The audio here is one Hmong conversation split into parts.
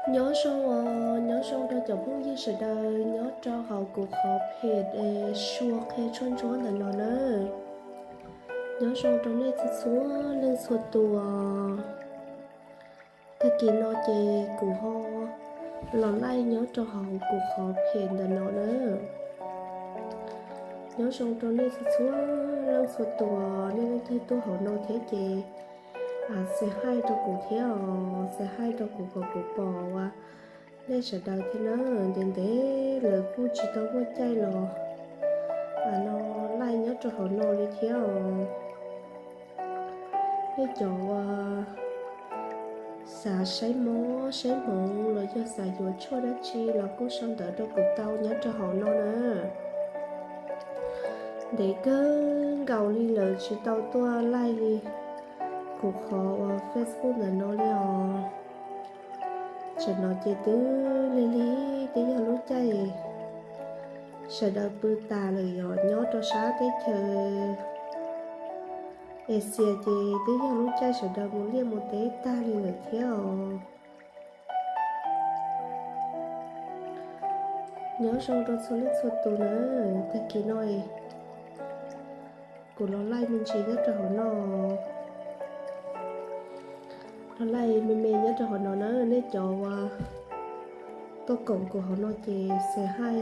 Nyob zoo os, nyob zoo rau cov phooj ywg sawv daws nyob rau hauv kuv qhov page Sua Qhia Tshuaj Ntsuab ntawm no na. Nyob zoo rau nej txhua txhua leej txhua tus. Tag kis no ces kuv ho los laij nyob rau hauv kuv qhov page ntawm no na. Nyob zoo rau nej txhua txhua leej txhua tus, nej leej twg tuaj hauv no thiab ces say hi rau kuv thiab os, say hi rau kuv kom kuv pom uas nej sawv daws thiab na. Ntev ntev lawm kuj tsis tau muaj caij los no laij nyob rau hauv no li thiab os. Nej cov uas xav saib mob saib hmoov los yog xav yuav tshuaj dab tsi los kuj sau ntawv rau kuv tau nyob rau hauv no na. Ntev kawg nkaus li lawm tsis tau tuaj laij li kuv qhov uas Facebook ntawm no li os. Tsam no ces twb lig lig twb yog lub caij sawv daws pw tas lawm, yog nyob rau sab teb chaws Asia ces twb yog lub caij sawv daws mus liaj mus teb tag li lawm thiab os. Nyob zoo rau txhua leej txhua tus na, tag kis no kuv los laij me ntsis nyob rau hauv no, los laij me me nyob rau hauv no na. Nej cov uas tuaj koom kuv hauv no ces say hi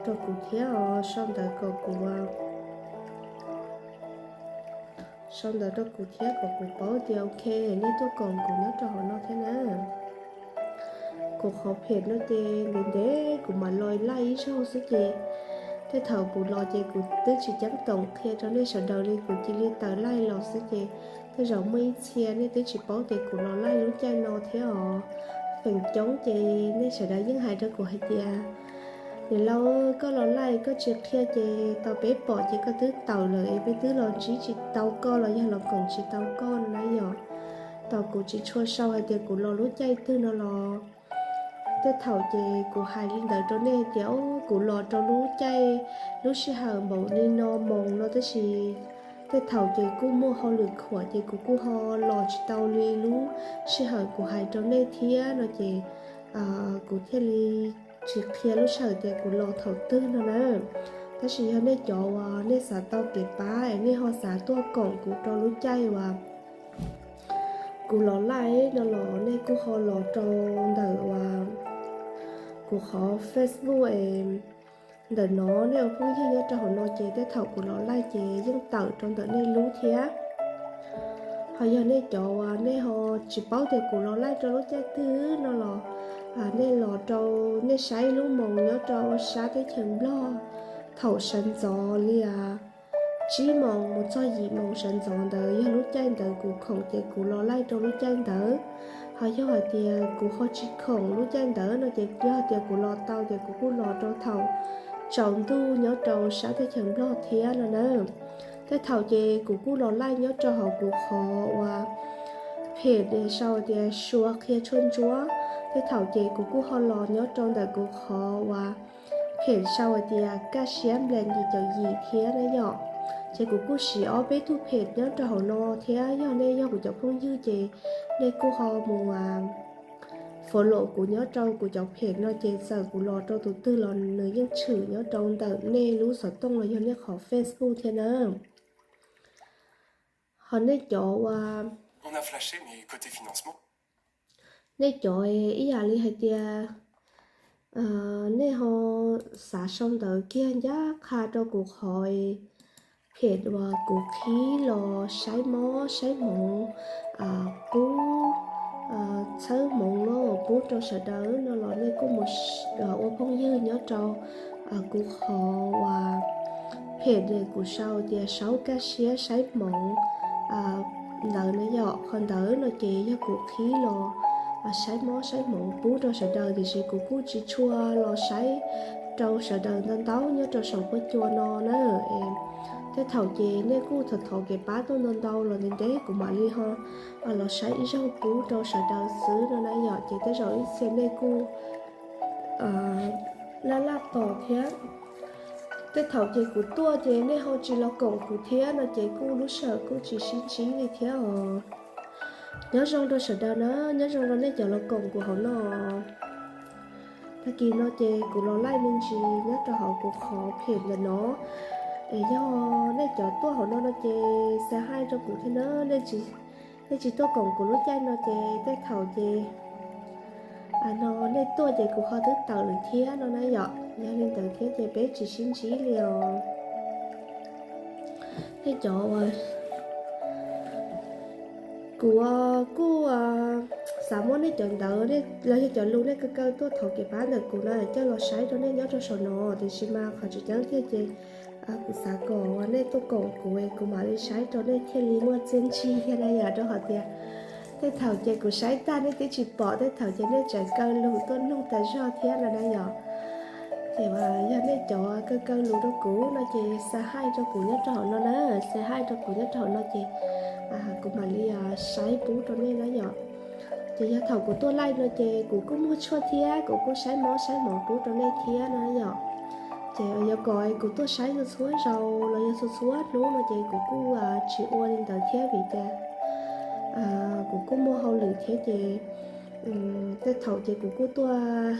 rau kuv thiab os, sau ntawv kom kuv sau ntawv rau kuv thiab kom kuv paub tias ok, nej tuaj koom kuv nyob rau hauv no thiab na. Kuv qhov page no ces ntev ntev kuv mam los laij ib zaug xwb ces tej thaum kuv los ces kuv twb tsis ceeb toom qhia rau nej sawv daws li, kuv cia li tawm laij los xwb ces tej zaum muaj ib txhia nej twb tsis paub tias kuv los laij lub caij no thiab os. Feem coob ces nej sawv daws yeej hais rau kuv hais tias, niam laus, koj los laij koj tsis qhia ces tau peb pom ces koj twb tawm lawm es peb twb los ntsib tsis tau koj los yog los koom tsis tau koj no na yom. Tau kuv tsis tshua sau hais tias kuv los lub caij twg no los tej thaum ces kuv hais li ntawd rau nej tias kuv los rau lub caij, lub sij hawm npaum li no moos no tab sis tej thaum ces kuj muaj hauj lwm khuam ces kuv kuj ho los tsis tau li lub sij hawm kuv hais rau nej thiab no ces kuv thiaj li tsis qhia lub sij hawm tias kuv los thaum twg no na. Tab sis yog nej cov uas nej xav tau kev pab es nej ho xav tuaj koom kuv rau lub caij uas kuv los laij no los nej kuj ho los rau ntawm uas kuv qhov Facebook es ntawm no, nej ua phooj ywg nyob rau hauv no ces tej thaum kuv los laij ces yeej tawm rau ntawm nej lub thiab. Ho yog nej cov uas nej ho tsis paub tias kuv los laij rau lub caij twg no los nej los rau, nej saib lub moos nyob rau sab teb chaws Nplog thaum sawv ntxov li tsib moos mus txog yim moos sawv ntxov ntawd yog lub caij ntawd kuv khoom ces kuv los laij rau lub caij ntawd. Ho yog hais tias kuv ho tsis khoom lub caij ntawd no ces yog tias kuv los tau ces kuv kuj los rau thaum tsaus ntuj nyob rau sab teb chaws Nplog thiab no na. Tej thaum ces kuv kuj los laij nyob rau hauv kuv qhov uas page sau tias Sua Qhia Tshuaj Ntsuab. Tej thaum ces kuv kuj ho los nyob rau ntawm kuv qhov uas page sau hais tias Kaj Siab Nplas yim caum yim thiab na yom. Ces kuv kuj siv ob peb tug page nyob rau hauv no thiab, yog nej yog kuv cov phooj ywg ces nej kuj ho mus follow kuv nyob rau kuv cov page no ces txawm kuv los rau tus twg los nws yeej tshwm nyob rau ntawm nej lub xov tooj los yog nej qhov Facebook thiab na. Ho nej cov uas nej cov ib yam li hais tias nej ho xav sau ntawv kiag ncaj qha rau kuv qhov page uas kuv qhib los saib mob saib hmoov, pub txhawb hmoov no pub rau sawv daws no los nej kuj mus ua phooj ywg nyob rau kuv qhov uas page kuv sau tias Saub Kaj Siab Saib Hmoov ntawd na yom. Qhov ntawd no ces yog kuv qhib los saib mob saib hmoov pub rau sawv daws tiam sis kuv kuj tsis tshua los saib rau sawv daws ntau ntau nyob rau saum huab cua no na. Tej thaum ces nej kuj thov thov kev pab tuaj ntau ntau los ntev ntev kuv mam li ho los saib ib zaug pub rau sawv daws xwb no na yom. Ces tej zaum ib txhia nej kuj laj laj tos thiab. Tej thaum ces kuv tuaj ces nej ho tsis los koom kuv thiab no ces kuj lub sij hawm kuj tsis sib ntsib li thiab os. Nyob zoo rau sawv daws na, nyob zoo rau nej cov los koom kuv hauv no. Tag kis no ces kuv los laij me ntsis nyob rau hauv kuv qhov phem ntawm no. Es yog nej cov tuaj hauv no no ces xa hais rau kuv thiab na, nej tsis tuaj koom kuv lub caij no ces tej thaum ces no nej tuaj ces kuv ho twb tawm lawm thiab no na yom. Yog li ntawd thiab ces peb tsis sib ntsib li os. Nej cov uas kuv kuj xav muab nej cov ntawv los yog cov lus nej kaw kaw tuaj thov kev pab ntawm kuv na coj los saib rau nej nyob rau saum no, tiam sis mas qhov tseem ceeb tiag ces kuv xav kom nej tuaj koom kuv, kuv mam li saib rau nej thiaj li muaj txiaj ntsig thiab na yom, rau qhov tias tej thaum ces kuv saib tag nej twb tsis pom, tej thaum ces nej tseem kaw lus tuaj nug tas zog thiab no na yom. Ces yog nej cov kaw kaw lus rau kuv no ces xa hais rau kuv nyob rau hauv no na, xa hais rau kuv nyob rau hauv no ces kuv mam li saib pub rau nej na yom. Ces yog thaum kuv tuaj laij no ces kuv kuj muag tshuaj thiab kuv kuj saib mob saib mov pub rau nej thiab na yom. Ces yuav kom kuv tuaj saib txhua txhua zaus los yog txhua txhua hnub no ces kuv kuj tsis ua li ntawd thiab vim tias kuv kuj muaj hauj lwm thiab ces tej thaum ces kuv kuj tuaj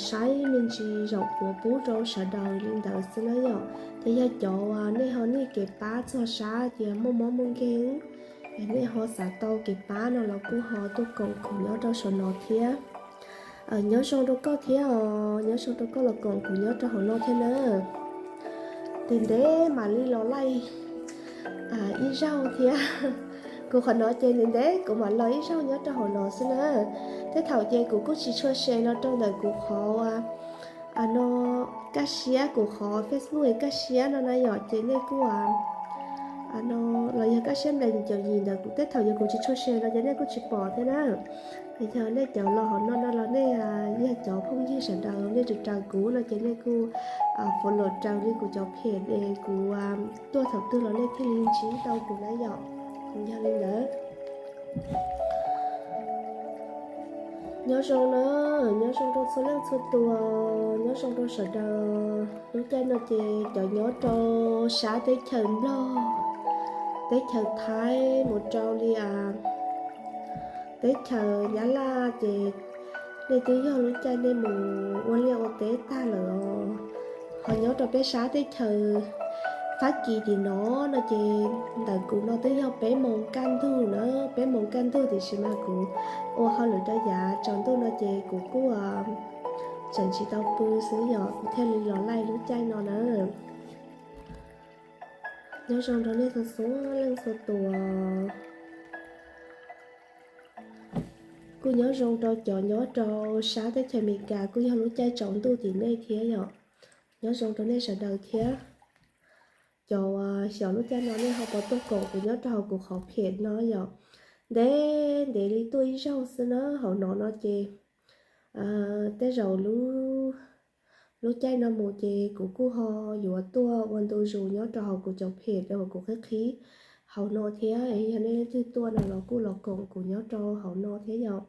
saib me ntsis zaum puav pub rau sawv daws li ntawd xwb na yom. Ces yog cov uas nej ho nyiam kev pab txog sab tias muaj mob muaj nkeeg, nej ho xav tau kev pab no los kuj ho tuaj koom kuv nyob rau saum no thiab. Nyob zoo rau koj thiab os, nyob zoo rau koj los koom kuv nyob rau hauv no thiab na. Ntev ntev mam li los laij ib zaug thiab. Kuv qhov no ces ntev ntev kuv mam los ib zaug nyob rau hauv no xwb na. Tej thaum ces kuv kuj tsis tshua share los rau ntawm kuv qhov no kaj siab, kuv qhov Facebook kaj siab no na yom, ces nej kuj no los yog kaj siab nplaim caum yim ntawd kuv tej thaum yog kuv tsis tshua share los ces nej kuj tsis pom thiab na. Yog nej cov los hauv no no los nej yog cov phooj ywg sawv daws nej raws raws kuv no ces nej kuj follow raws li kuv cov phem es kuv tuaj thaum twg los nej thiaj li ntsib tau kuv na yom. Yog li ntawd, nyob zoo na, nyob zoo rau txhua leej txhua tus, nyob zoo rau sawv daws. Lub caij no ces cov nyob rau sab teb chaws Nplog, teb chaws Thaib mus rau li teb chaws Nyab Laj ces nej twb yog lub caij nej mus ua liaj ua teb tag lawm os. Ho nyob rau peb sab teb chaws Fab Kis tim no no ces ntawm kuv no twb yog peb moos kaj ntug na, peb moos kaj ntug tiam sis mas kuv ua hauj lwm rau yav tsaus ntuj no ces kuv kuj tseem tsis tau pw xwb yom, kuv thiaj li los laij lub caij no na. Nyob zoo rau nej txhua txhua leej txhua tus. Kuj nyob zoo rau cov nyob rau sab teb chaws Amelikas kuj yog lub caij tsaus ntuj tim nej thiab yom. Nyob zoo rau nej sawv daws thiab. Cov xyov lub caij no nej ho puas tuaj koom kuv nyob rau hauv kuv qhov phem no yom. Ntev ntev li tuaj ib zaug xwb na, hauv no no ces tej zaum lub caij no mus ces kuv kuj ho yuav tuaj ua ntu zus nyob rau hauv kuv cov phem uas kuv qhib qhib hauv no thiab. Yog nej leej twg tuaj no los kuj los koom kuv nyob rau hauv no thiab yom.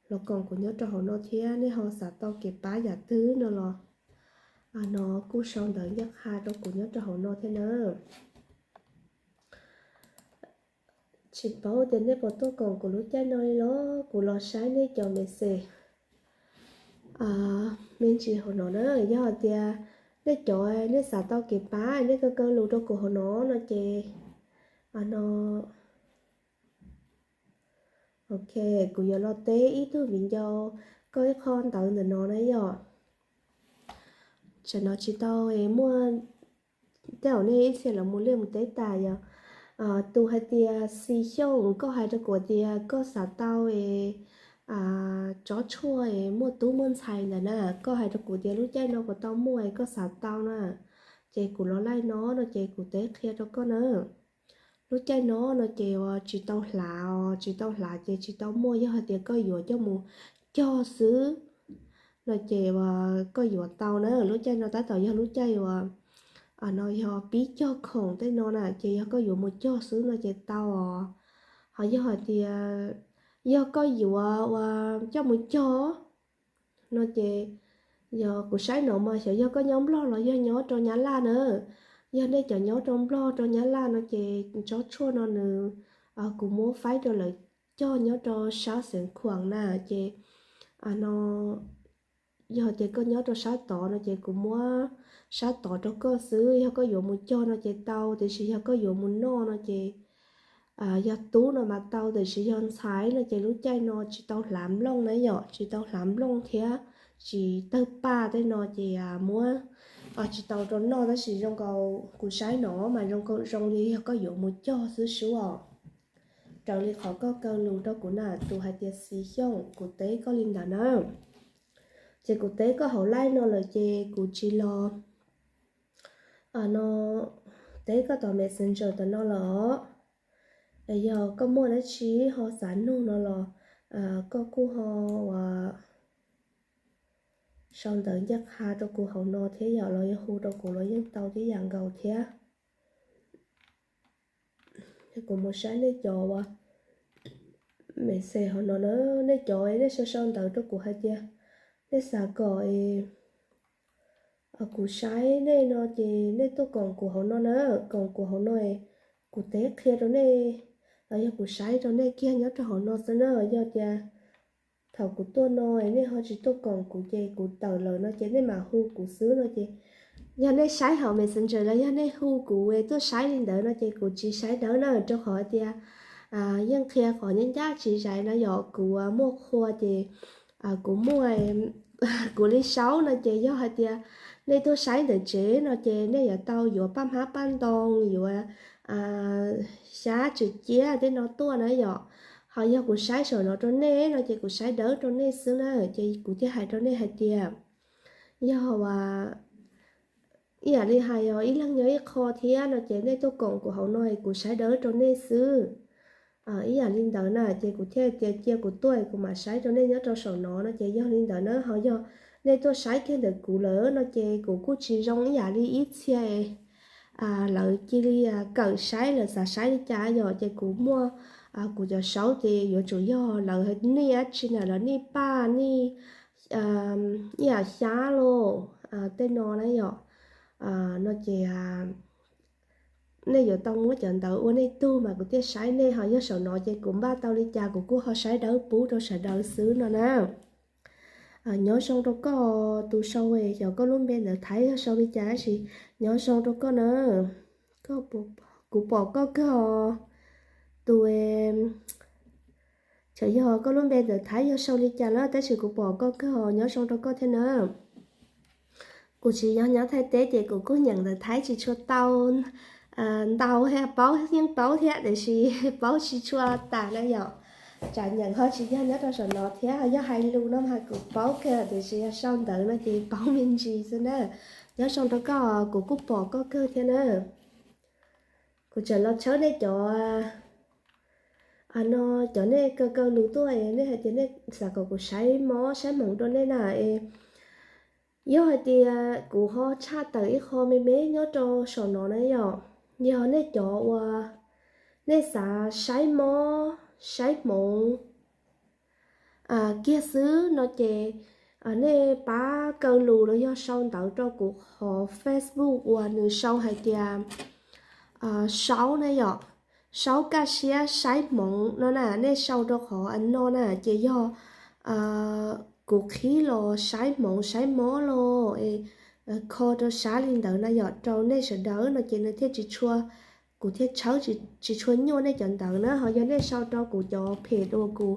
Los koom kuv nyob rau hauv no thiab, nej ho xav tau kev pab yam twg no los no kuj sau ntawv ncaj qha rau kuv nyob rau hauv no thiab na. Tsis paub tias nej puas tuaj koom kuv lub caij no li los kuv los saib nej cov message me ntsis hauv no na. Yog hais tias nej cov nej xav tau kev pab nej kaw kaw lus rau kuv hauv no no ces no Ok, kuv yuav los teb ib tug viv ncaus koj ib qho ntawv ntawm no na yom. Tam no tsis tau muaj, tej zaum nej ib txhia los mus liaj mus teb tas yom. Tus hais tias Xi Xyooj, koj hais rau kuv tias koj xav tau es tsob tshuaj es muaj tub muaj ntxhais ntawd na, koj hais rau kuv tias lub caij no puas tau muaj es koj xav tau na, ces kuv los laij no no ces kuv teb qhia rau koj na. Lub caij no no ces uas tsis tau hlav os, tsis tau hlav ces tsis tau muaj. Yog hais tias koj yuav coj mus cog xwb no ces uas koj yuav tau na. Lub caij no tab tom yog lub caij uas no yog pib cog khoom tej no na, ces yog koj yuav mus cog xwb no ces tau os. Ho yog hais tias yog koj yuav uas coj mus cog no ces yog kuv saib no mas xyov yog koj nyob Nplog los yog nyob rau Nyab Laj na. Yog nej cov nyob rau Nplog rau Nyab Laj no ces tsob tshuaj no nws, kuv muab faib rau lawv cog nyob rau sab Xeev Khuam na ces no yog tias koj nyob rau sab tod no ces kuv muab sab tod rau koj xwb, yog koj yuav mus cog no ces tau, tiam sis yog koj yuav mus noj no ces yog tub no mas tau, tiam sis yog ntxhais no ces lub caij no tsis tau hlav nplooj na yom, tsis tau hlav nplooj thiab tsis tawg paj tej no ces muab tsis tau rau noj, tab sis zoo nkaus kuv saib no mas zoo nkaus zoo li yog koj yuav mus cog xwb sub os. Raws li qhov koj kaw lus rau kuv na, tus hais tias Xi Xyooj, kuv teb koj li ntawd na. Ces kuv teb koj hauv laij no lawm ces kuv tsis los no teb koj tom Messenger tom no lawm os. Es yog koj muaj dab tsi ho xav nug no los koj kuj ho ua sau ntawv ncaj qha rau kuv hauv no thiab yom, los yog hu rau kuv los yeej tau tib yam nkaus thiab. Kuv mus saib nej cov uas message hauv no na, nej cov nej sau sau ntawv rau kuv hais tias nej xav kom kuv saib nej no ces nej tuaj koom kuv hauv no na, koom kuv hauv no, kuv teb qhia rau nej los yog kuv saib rau nej kiag nyob rau hauv no xwb na. Yog tias thaum kuv tuaj no nej ho tsis tuaj koom kuv ces kuv tawm lawm no ces nej mam hu kuv xwb no ces yog nej saib hauv Messenger los yog nej hu kuv tuaj saib li ntawd no ces kuv tsis saib dawb na, rau qhov tias yeej qhia qhov ncaj ncaj tsis zais no yom, kuv muaj qhua ces kuv muaj kuv li saub no ces yog hais tias nej tuaj saib ntawm tsev no ces nej yuav tau yuav paj hmab paj ntoo, yuav xyab tswm ciab tej no tuaj na yom. Ho yog kuv saib saum no rau nej no ces kuv saib dawb rau nej xwb na, ces kuv thiaj hais rau nej hais tias yog ua ib yam li hais os, ib leeg nyob ib qho thiab no ces nej tuaj koom kuv hauv no es kuv saib dawb rau nej xwb. Ib yam li ntawd na ces kuv thiaj tias cia kuv tuaj es kuv mam saib rau nej nyob rau saum no no ces yog li ntawd na. Ho yog nej tuaj saib kiag ntawm kuv lawm no ces kuv kuj tsis zoo ib yam li ib txhia lawv cia li kawm saib, lawv xav saib li cas yom, ces kuv muaj kuv cov saub ces yuav tsum yog lawv nij dab tsi na, lawv nij paj nij ib yam xyab lauj tej no na yom. No ces nej yuav tau muab cov ntawd ua nej tug mas kuv thiaj saib nej. Ho yog saum no ces kuv npaj tau li cas kuv kuj ho saib dawb pub rau sawv daws xwb no na. Nyob zoo rau koj tus sau, xyov koj lub npe ntawv Thaib yog sau li cas tab sis nyob zoo rau koj na. Kuv pom koj kawg os. Tus, xyov yog koj lub npe ntawv Thaib yog sau li cas na tab sis kuv pom koj kawg os, nyob zoo rau koj thiab na. Kuv tsis yog nyob Thaib teb ces kuv kuj nyeem ntawv Thaib tsis tshua tau ntau thiab, paub yeej paub thiab tiam sis paub tsis tshua tas na yom. Tsam nyeem ho tsis yog nyob rau saum no thiab, yog hais lus no mas kuv paub kawg tiam sis yog sau ntawv no ces paub me ntsis xwb na. Nyob zoo rau koj, kuv kuj pom koj kawg thiab na. Kuv tseem los tshawb nej cov no, cov nej kaw kaw lus tuaj es nej hais tias nej xav kom kuv saib mob saib hmoov rau nej na es yog hais tias kuv ho tshaj tawm ib qho me me nyob rau saum no na yom, yog nej cov uas nej xav saib mob saib hmoov kiag xwb no ces nej pab kaw lus los yog sau ntawv rau kuv qhov Facebook uas nws sau hais tias Saub na yom, Saub kaj siab saib hmoov no na, nej sau rau qhov no na ces yog kuv qhib los saib hmoov saib mob los kho rau sab li ntawd na yom, rau nej sawv daws no ces nws thiaj tsis tshua, kuv thiaj tshawb tsis tshua nyuaj nej cov ntawv na. Ho yog nej sau rau kuv cov phem uas kuv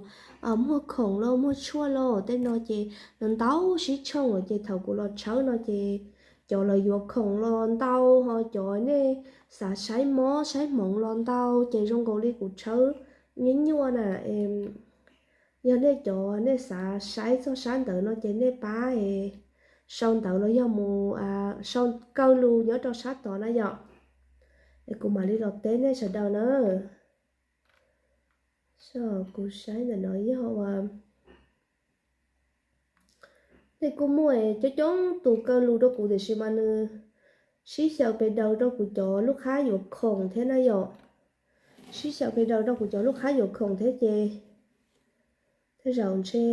muag khoom los muag tshuaj los tej no ces nws ntau sib tshooj lawm ces thaum kuv los tshawb no ces cov lawv yuav khoom los ntau, ho cov nej xav saib mob saib hmoov los ntau ces zoo nkaus li kuv tshawb nyuaj nyuaj na. Yog nej cov nej xav saib txog sab ntawd no ces nej pab sau ntawv los yog mus sau kaw lus nyob rau sab tod na yom. Es kuv mam li los teb nej sawv daws na. Kuv saib ntawm no yog uas nej kuj muaj coob coob tus kaw lus rau kuv tiam sis mas nws sib xyaw pes daws rau kuv cov lub qab yuav khoom thiab na yom. Sib xyaw pes daws rau kuv cov lub qab yuav khoom thiab ces tej zaum ntshe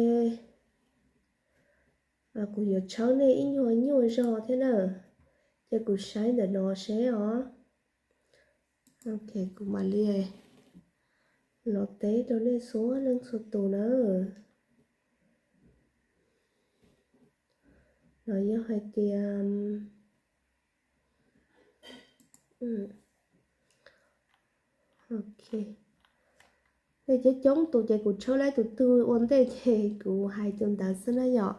kuv yuav tshawb nej ib nyuag nyuaj zog thiab na. Ces kuv saib ntawm no seb os. Kuv mam li los teb rau nej txhua leej txhua tus na. Los yog hais tias, nej coob coob tus ces kuv tshawb laib tus twg ua ntej ces kuv hais tus ntawd xwb na yom.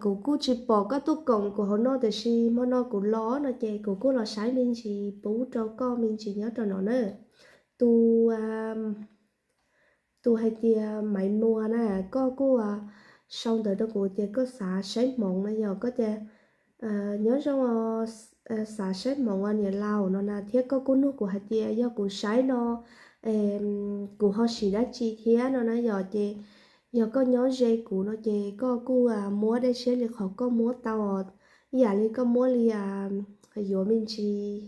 Kuv kuj tsis pom koj tuaj koom kuv hauv no tiam sis hmo no kuv los no ces kuv kuj los saib me ntsis pub rau koj me ntsis nyob rau no na. Tus, tus hais tias Maiv Muas na, koj kuj sau ntawv rau kuv tias koj xav saib hmoov na yom, koj tias nyob zoo, xav saib hmoov niam laus no na, thiab koj kuj nug kuv hais tias yog kuv saib no kuv ho siv dab tsi thiab no na yom. Ces yog koj nyob ze kuv no ces koj kuj muab dej siab li qhov koj muab tau, ib yam li koj muab li yuav me ntsis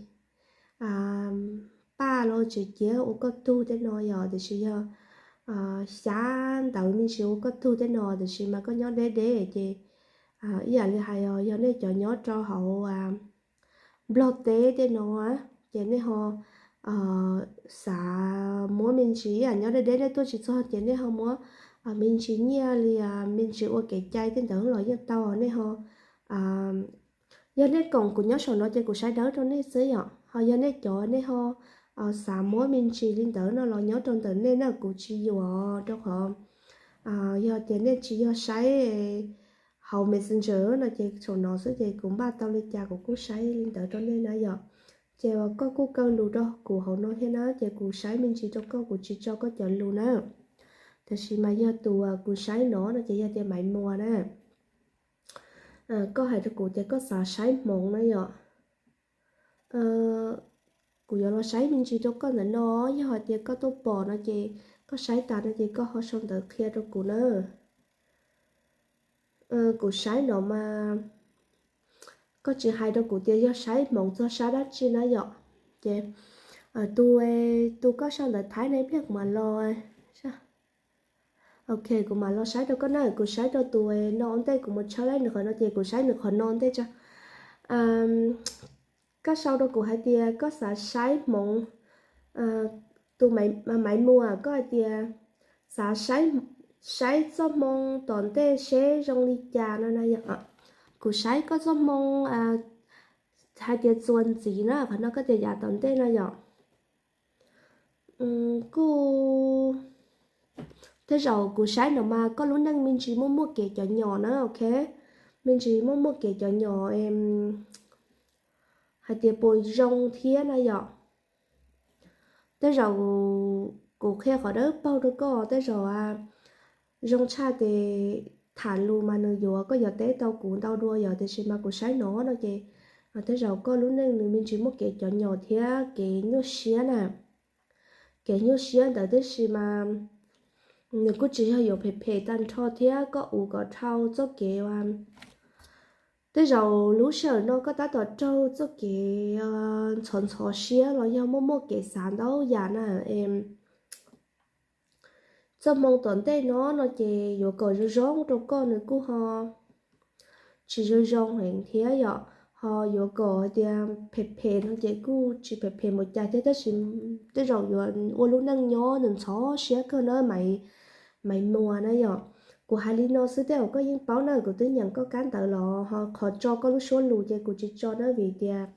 paj los tsev ciab ua koj tug tej no yom, tiam sis yog xyab ntawv me ntsis ua koj tug tej no tiam sis mas koj nyob deb deb ces ib yam li hais yog nej cov nyob rau hauv Nplog teb tej no ces nej ho xav muab me ntsis ib yam nyob deb deb nej tuaj tsis txog ces nej ho muab me ntsis nyiaj li me ntsis ua kev cai tej ntawd los yeej tau. Nej ho, yog nej koom kuv nyob saum no ces kuv saib dawb rau nej xwb yom, ho yog nej cov nej ho xav muab me ntsis li ntawd no los nyob rau ntawm nej na, kuv tsis yuam rau qhov yog tias nej tsis yog saib hauv Messenger no ces saum no xwb ces kuv npaj tau li cas kuv kuj saib li ntawd rau nej na yom. Ces koj kuj kaw lus rau kuv hauv no thiab na ces kuv saib me ntsis rau koj, kuv tsis tso koj cov lus na. Tiam sis mas yog tus kuv saib no no ces yog tias Maiv Muas na. Koj hais rau kuv tias koj xav saib hmoov na yom. Kuv yuav los saib me ntsis rau koj ntawm no, yog hais tias koj tuaj pom no ces koj saib tas no ces koj ho sau ntawv qhia rau kuv na. Kuv saib no mas koj tsis hais rau kuv tias yog saib hmoov txog sab dab tsi na yom. Ces tus, tus koj sau ntawv Thaib ne pliag kuv mam los, ok, kuv mam los saib rau koj na, kuv saib rau tus no ua ntej kuv mus tshawb laib nws qhov no ces kuv saib nws qhov no ua ntej tso. Koj sau rau kuv hais tias koj xav saib hmoov, tus Maiv Muas koj hais tias xav saib txoj hmoo tom ntej seb zoo li cas no na yom. Kuv saib koj txoj hmoo hais tias txuas ntxiv na, qhov no koj tias yav tom ntej no yom. Kuj, tej zaum kuv saib no mas koj lub neej me ntsis muaj muaj kev cov nyom na, ok. Me ntsis muaj muaj kev cov nyom, hais tias puas zoo thiab na yom. Tej zaum kuv qhia qhov dawb paug rau koj, tej zaum zoo tshaj tes tham lus mas nws yuav, koj yuav teb tau kuv ntau dua yom, tiam sis mas kuv saib no no ces tej zaum koj lub neej nws me ntsis muaj kev cov nyom thiab kev nyuaj siab na. Kev nyuaj siab ntawd tab sis mas nws kuj tsis yog yuav phem phem tag nrho thiab, koj ua kom dhau txoj kev uas, tej zaum lub sij hawm no koj tab tom raug txoj kev ntxhov ntxhov siab los yog muaj muaj kev xav ntau yam na. Txoj hmoo tom ntej no no ces yuav kom zoo zoo rau koj nws kuj ho tsis zoo zoo heev thiab yom, ho yuav kom hais tias phem phem no ces kuj tsis phem phem npaum cas thiab, tab sis tej zaum yuav ua lub neej nyob nws ntxhov siab kawg na, Maiv Muas na yom. Kuv hais li no xwb tej zaum koj yeej paub na, kuv twb nyeem koj kab ntawv los ho qhov tso koj lub suab lus ces kuv tsis tso na, vim tias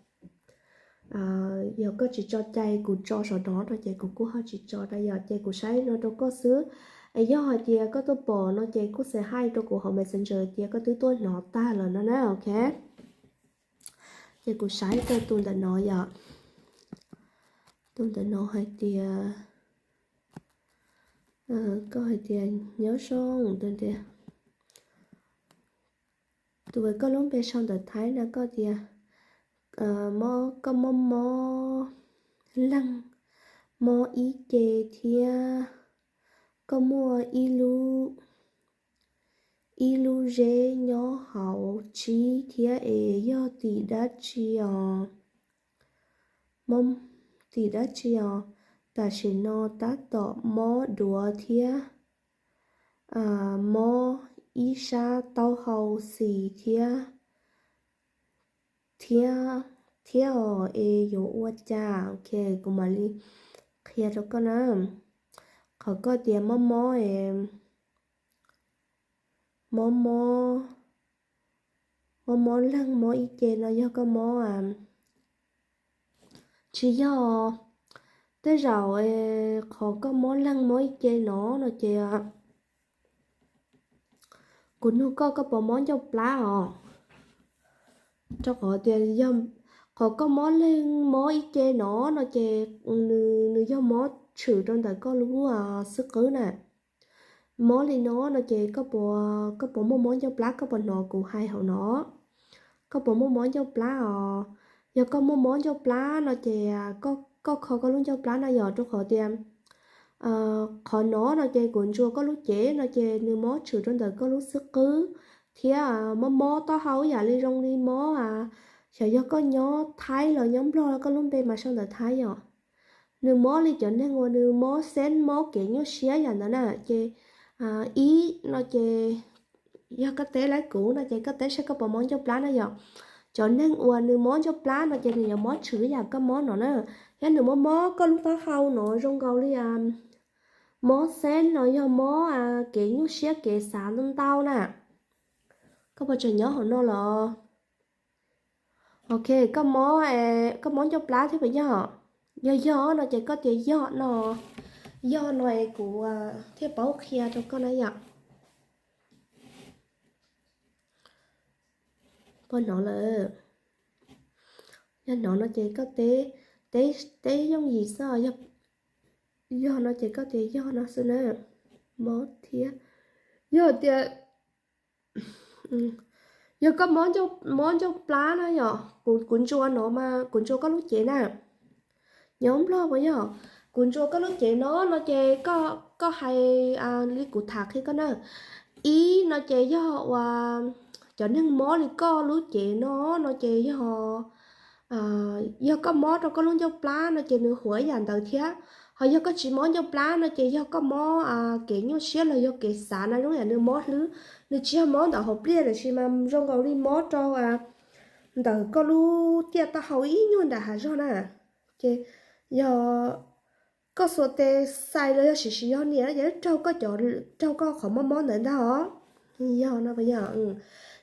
yog koj tsis tso cai kuv tso saum no no ces kuv kuj ho tsis tso na yom. Ces kuv saib no rau koj xwb, es yog hais tias koj tuaj pom no ces kuj xav hais rau kuv hauv Messenger tias koj twb tuaj hnov tag lawm no na, ok. Ces kuv saib rau tus ntawm no yom, tus ntawm no hais tias, koj hais tias nyob zoo tus tias, tus koj lub npe sau ntawv Thaib no koj tias koj mob mob leeg, mob ib ce thiab koj muaj ib lub, ib lub zeb nyob hauv tsib thiab es yog tim dab tsi os? Mob tim dab tsi os? Tam sim no tab tom mob duav thiab mob ib sab taub hau xis thiab, thiab, thiab os, es yuav ua cas? Ok, kuv mam li qhia rau koj na. Qhov koj tias mob mob, mob mob, mob mob leeg mob ib ce no yog koj mob, tsis yog. Tej zaum qhov koj mob leeg mob ib ce no no ces kuv nug koj, koj puas mob ncauj plab os? Rau qhov tias yog qhov koj mob leeg mob ib ce no no ces nws, nws yog mob tshwm rau ntawm koj lub xwb qwb na. Mob li no no ces koj puas, koj puas muaj mob ncauj plab, koj puas hnov kuv hais hauv no? Koj puas muaj mob ncauj plab os? Yog koj muaj mob ncauj plab no ces koj kho koj lub ncauj plab na yom, rau qhov tias qhov no no ces kuv ntsuas koj lub cev no ces nws mob tshwm rau ntawm koj lub xwb qwb thiab mob mob taub hau ib yam li zoo li mob, xyov yog koj nyob Thaib los nyob Nplog, koj lub npe mas sau ntawm Thaib yom. Nws mob li cov neeg uas nws mob xeeb mob kev nyuaj siab yam ntawd na ces ib no ces yog koj teb lawv kuv no ces koj teb saib koj puas mob ncauj plab na yom. Cov neeg uas nws mob ncauj plab no ces nws yuav mob tshwm ib yam koj mob no na. Thiab nws mob mob koj lub taub hau no zoo nkaus li mob xeeb los yog mob kev nyuaj siab kev xav ntau ntau na. Koj puas tseem nyob hauv no los? Ok, koj mob, koj mob ncauj plab thiab puas yog? Yog yog no ces koj tias yog no, yog no es kuv thiaj paub qhia rau koj na yom. Puas hnov lawm? Yog hnov no ces koj teb, teb yooj yim xwb, yog no ces koj tias yog no xwb na. Mob thiab, yog tias yog koj mob ncauj plab na yom, kuv ntsuas no mas kuv ntsuas koj lub cev na. Nyob Nplog puas yog? Kuv ntsuas koj lub cev no no ces koj hais li kuv tham qhia koj na. Ib no ces yog uas cov neeg mob li koj lub cev no no ces yog, yog koj mob rau koj lub ncauj plab no ces nws huam ib yam ntawd thiab. Ho yog koj tsis mob ncauj plab no ces yog koj mob kev nyuaj siab los yog kev xav na, zoo yam nws mob hlwb, nws tsis yog mob ntawm hauv pliaj tiam sis mas zoo nkaus li mob rau ntawm koj lub tiaj taub hau ib nyuag nram hav zog na. Ces yog koj xuas tes xais los yog sim sim yog niam ces raug koj cov, raug koj qhov mob mob ntawd ntag os. Yog no puas yog?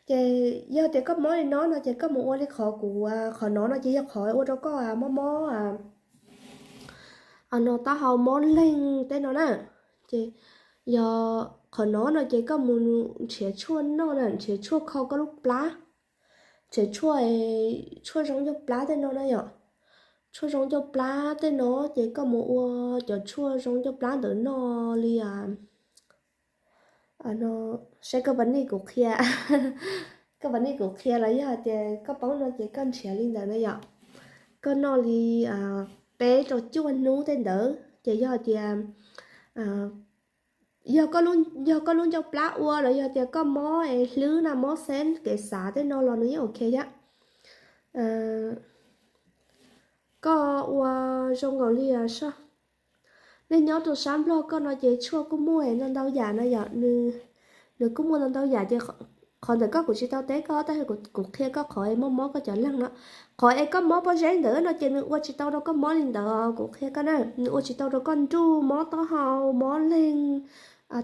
Ces yog tias koj mob li no no ces koj mus ua li qhov kuv, qhov no no ces yog qhov ua rau koj mob mob no taub hau mob leeg tej no na. Ces yog qhov no no ces koj mus nrhiav tshuaj noj na, nrhiav tshuaj kho koj lub plab, nrhiav tshuaj, tshuaj zoo ncauj plab tej no na yom. Tshuaj zoo ncauj plab tej no ces koj mus ua cov tshuaj zoo ncauj plab ntawd noj li no, saib koj puas nij kuv qhia, koj puas nij kuv qhia los yog hais tias koj paub no ces koj nrhiav li ntawd na yom. Koj noj li peb rau cuaj hnub tej ntawd ces yog hais tias yog, yog koj lub ncauj plab ua los yog tias koj mob es hlwb na, mob xeeb kev xav tej no los nws yeej ok thiab. Koj ua zoo nkaus li, nej nyob rau sab Nplog koj no ces tshuaj kuj muaj ntau ntau yam no yom, nws kuj muaj ntau ntau yam ces qhov ntawm koj kuv tsis tau teb koj tab sis kuv qhia koj qhov es mob mob koj cov leeg no. Qhov es koj mob pob zeb ntawd no ces nws ua tsis tau rau koj mob li ntawd, kuv qhia koj na, nws ua tsis tau rau koj nruj, mob taub hau, mob leeg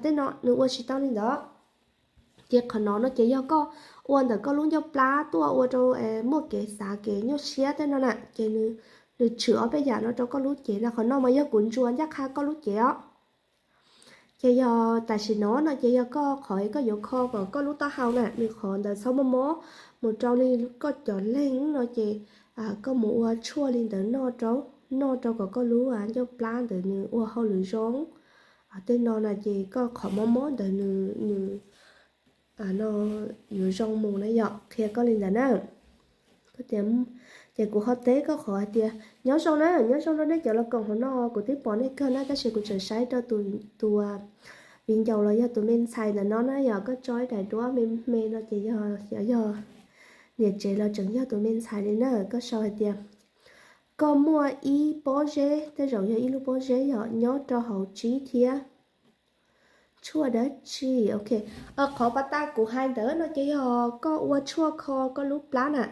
tej no nws ua tsis tau li ntawd. Ces qhov no no ces yog koj ua ntawm koj lub ncauj plab tuaj ua rau muaj kev xav kev nyuaj siab tej no na, ces nws tshwm ob peb yam no rau koj lub cev na. Qhov no mas yog kuv ntsuas ncaj qha koj lub cev os. Ces yog tam sim no no ces yog koj qhov koj yuav kho kom koj lub taub hau na nws qhov ntawd txhob mob mob mus rau li koj cov leeg no ces koj mus ua tshuaj li ntawd noj rau, noj rau kom koj lub ncauj plab ntawd nws ua hauj lwm zoo. Tej no na ces koj qhov mob mob ntawd nws, nws no yuav zoo mus na yom, qhia koj li ntawd na. Ces kuv ho teb koj qhov hais tias nyob zoo na, nyob zoo rau nej cov los koom hauv no, kuv twb pom nej kawg na tab sis kuv tseem saib rau tus, tus viv ncaus los yog tus me ntxhais ntawm no na yom, koj tso ib daim duab me me no ces yog, yog niam tsev los tseem yog tus me ntxhais li na. Koj sau hais tias koj muaj ib pob zeb, tej zaum yog ib lub pob zeb yom, nyob rau hauv tsib thiab. Tshuaj dab tsi? Ok, qhov pas tas kuv hais ntawd no ces yog koj ua tshuaj kho koj lub plab na.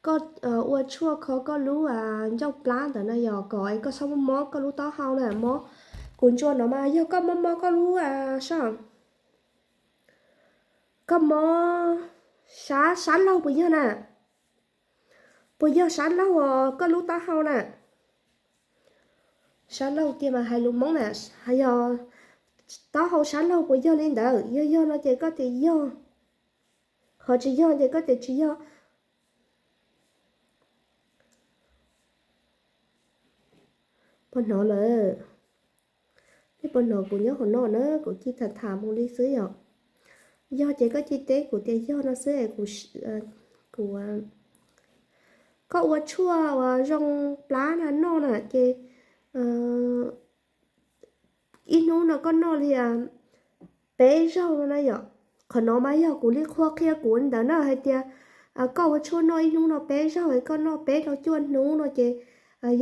Koj ua tshuaj kho koj lub ncauj plab ntawd na yog kom es koj txhob mob mob koj lub taub hau na, mob Kuv ntsuas no mas yog koj mob mob koj lub sab, koj mob sab, sab laug puas yog na? Puas yog sab laug os koj lub taub hau na? Sab laug tiag mas hais lus Hmoob na, yog taub hau sab laug puas yog li ntawd? Yog yog no ces koj tias yog, ho tsis yog ces koj tias tsis yog. Puas hnov lawm? Nej puas hnov kuv nyob hauv no na? Kuv cia tham tham mus li xwb yom. Yog ces koj cia teb kuv tias yog no xwb. Kuv, koj ua tshuaj uas zoo plab na noj na ces ib hnub no koj noj li peb zaug no na yom. Qhov no mas yog kuv li qhua qhia kuv ntawd na hais tias koj ua tshuaj noj ib hnub no peb zaug, koj noj peb rau cuaj hnub no ces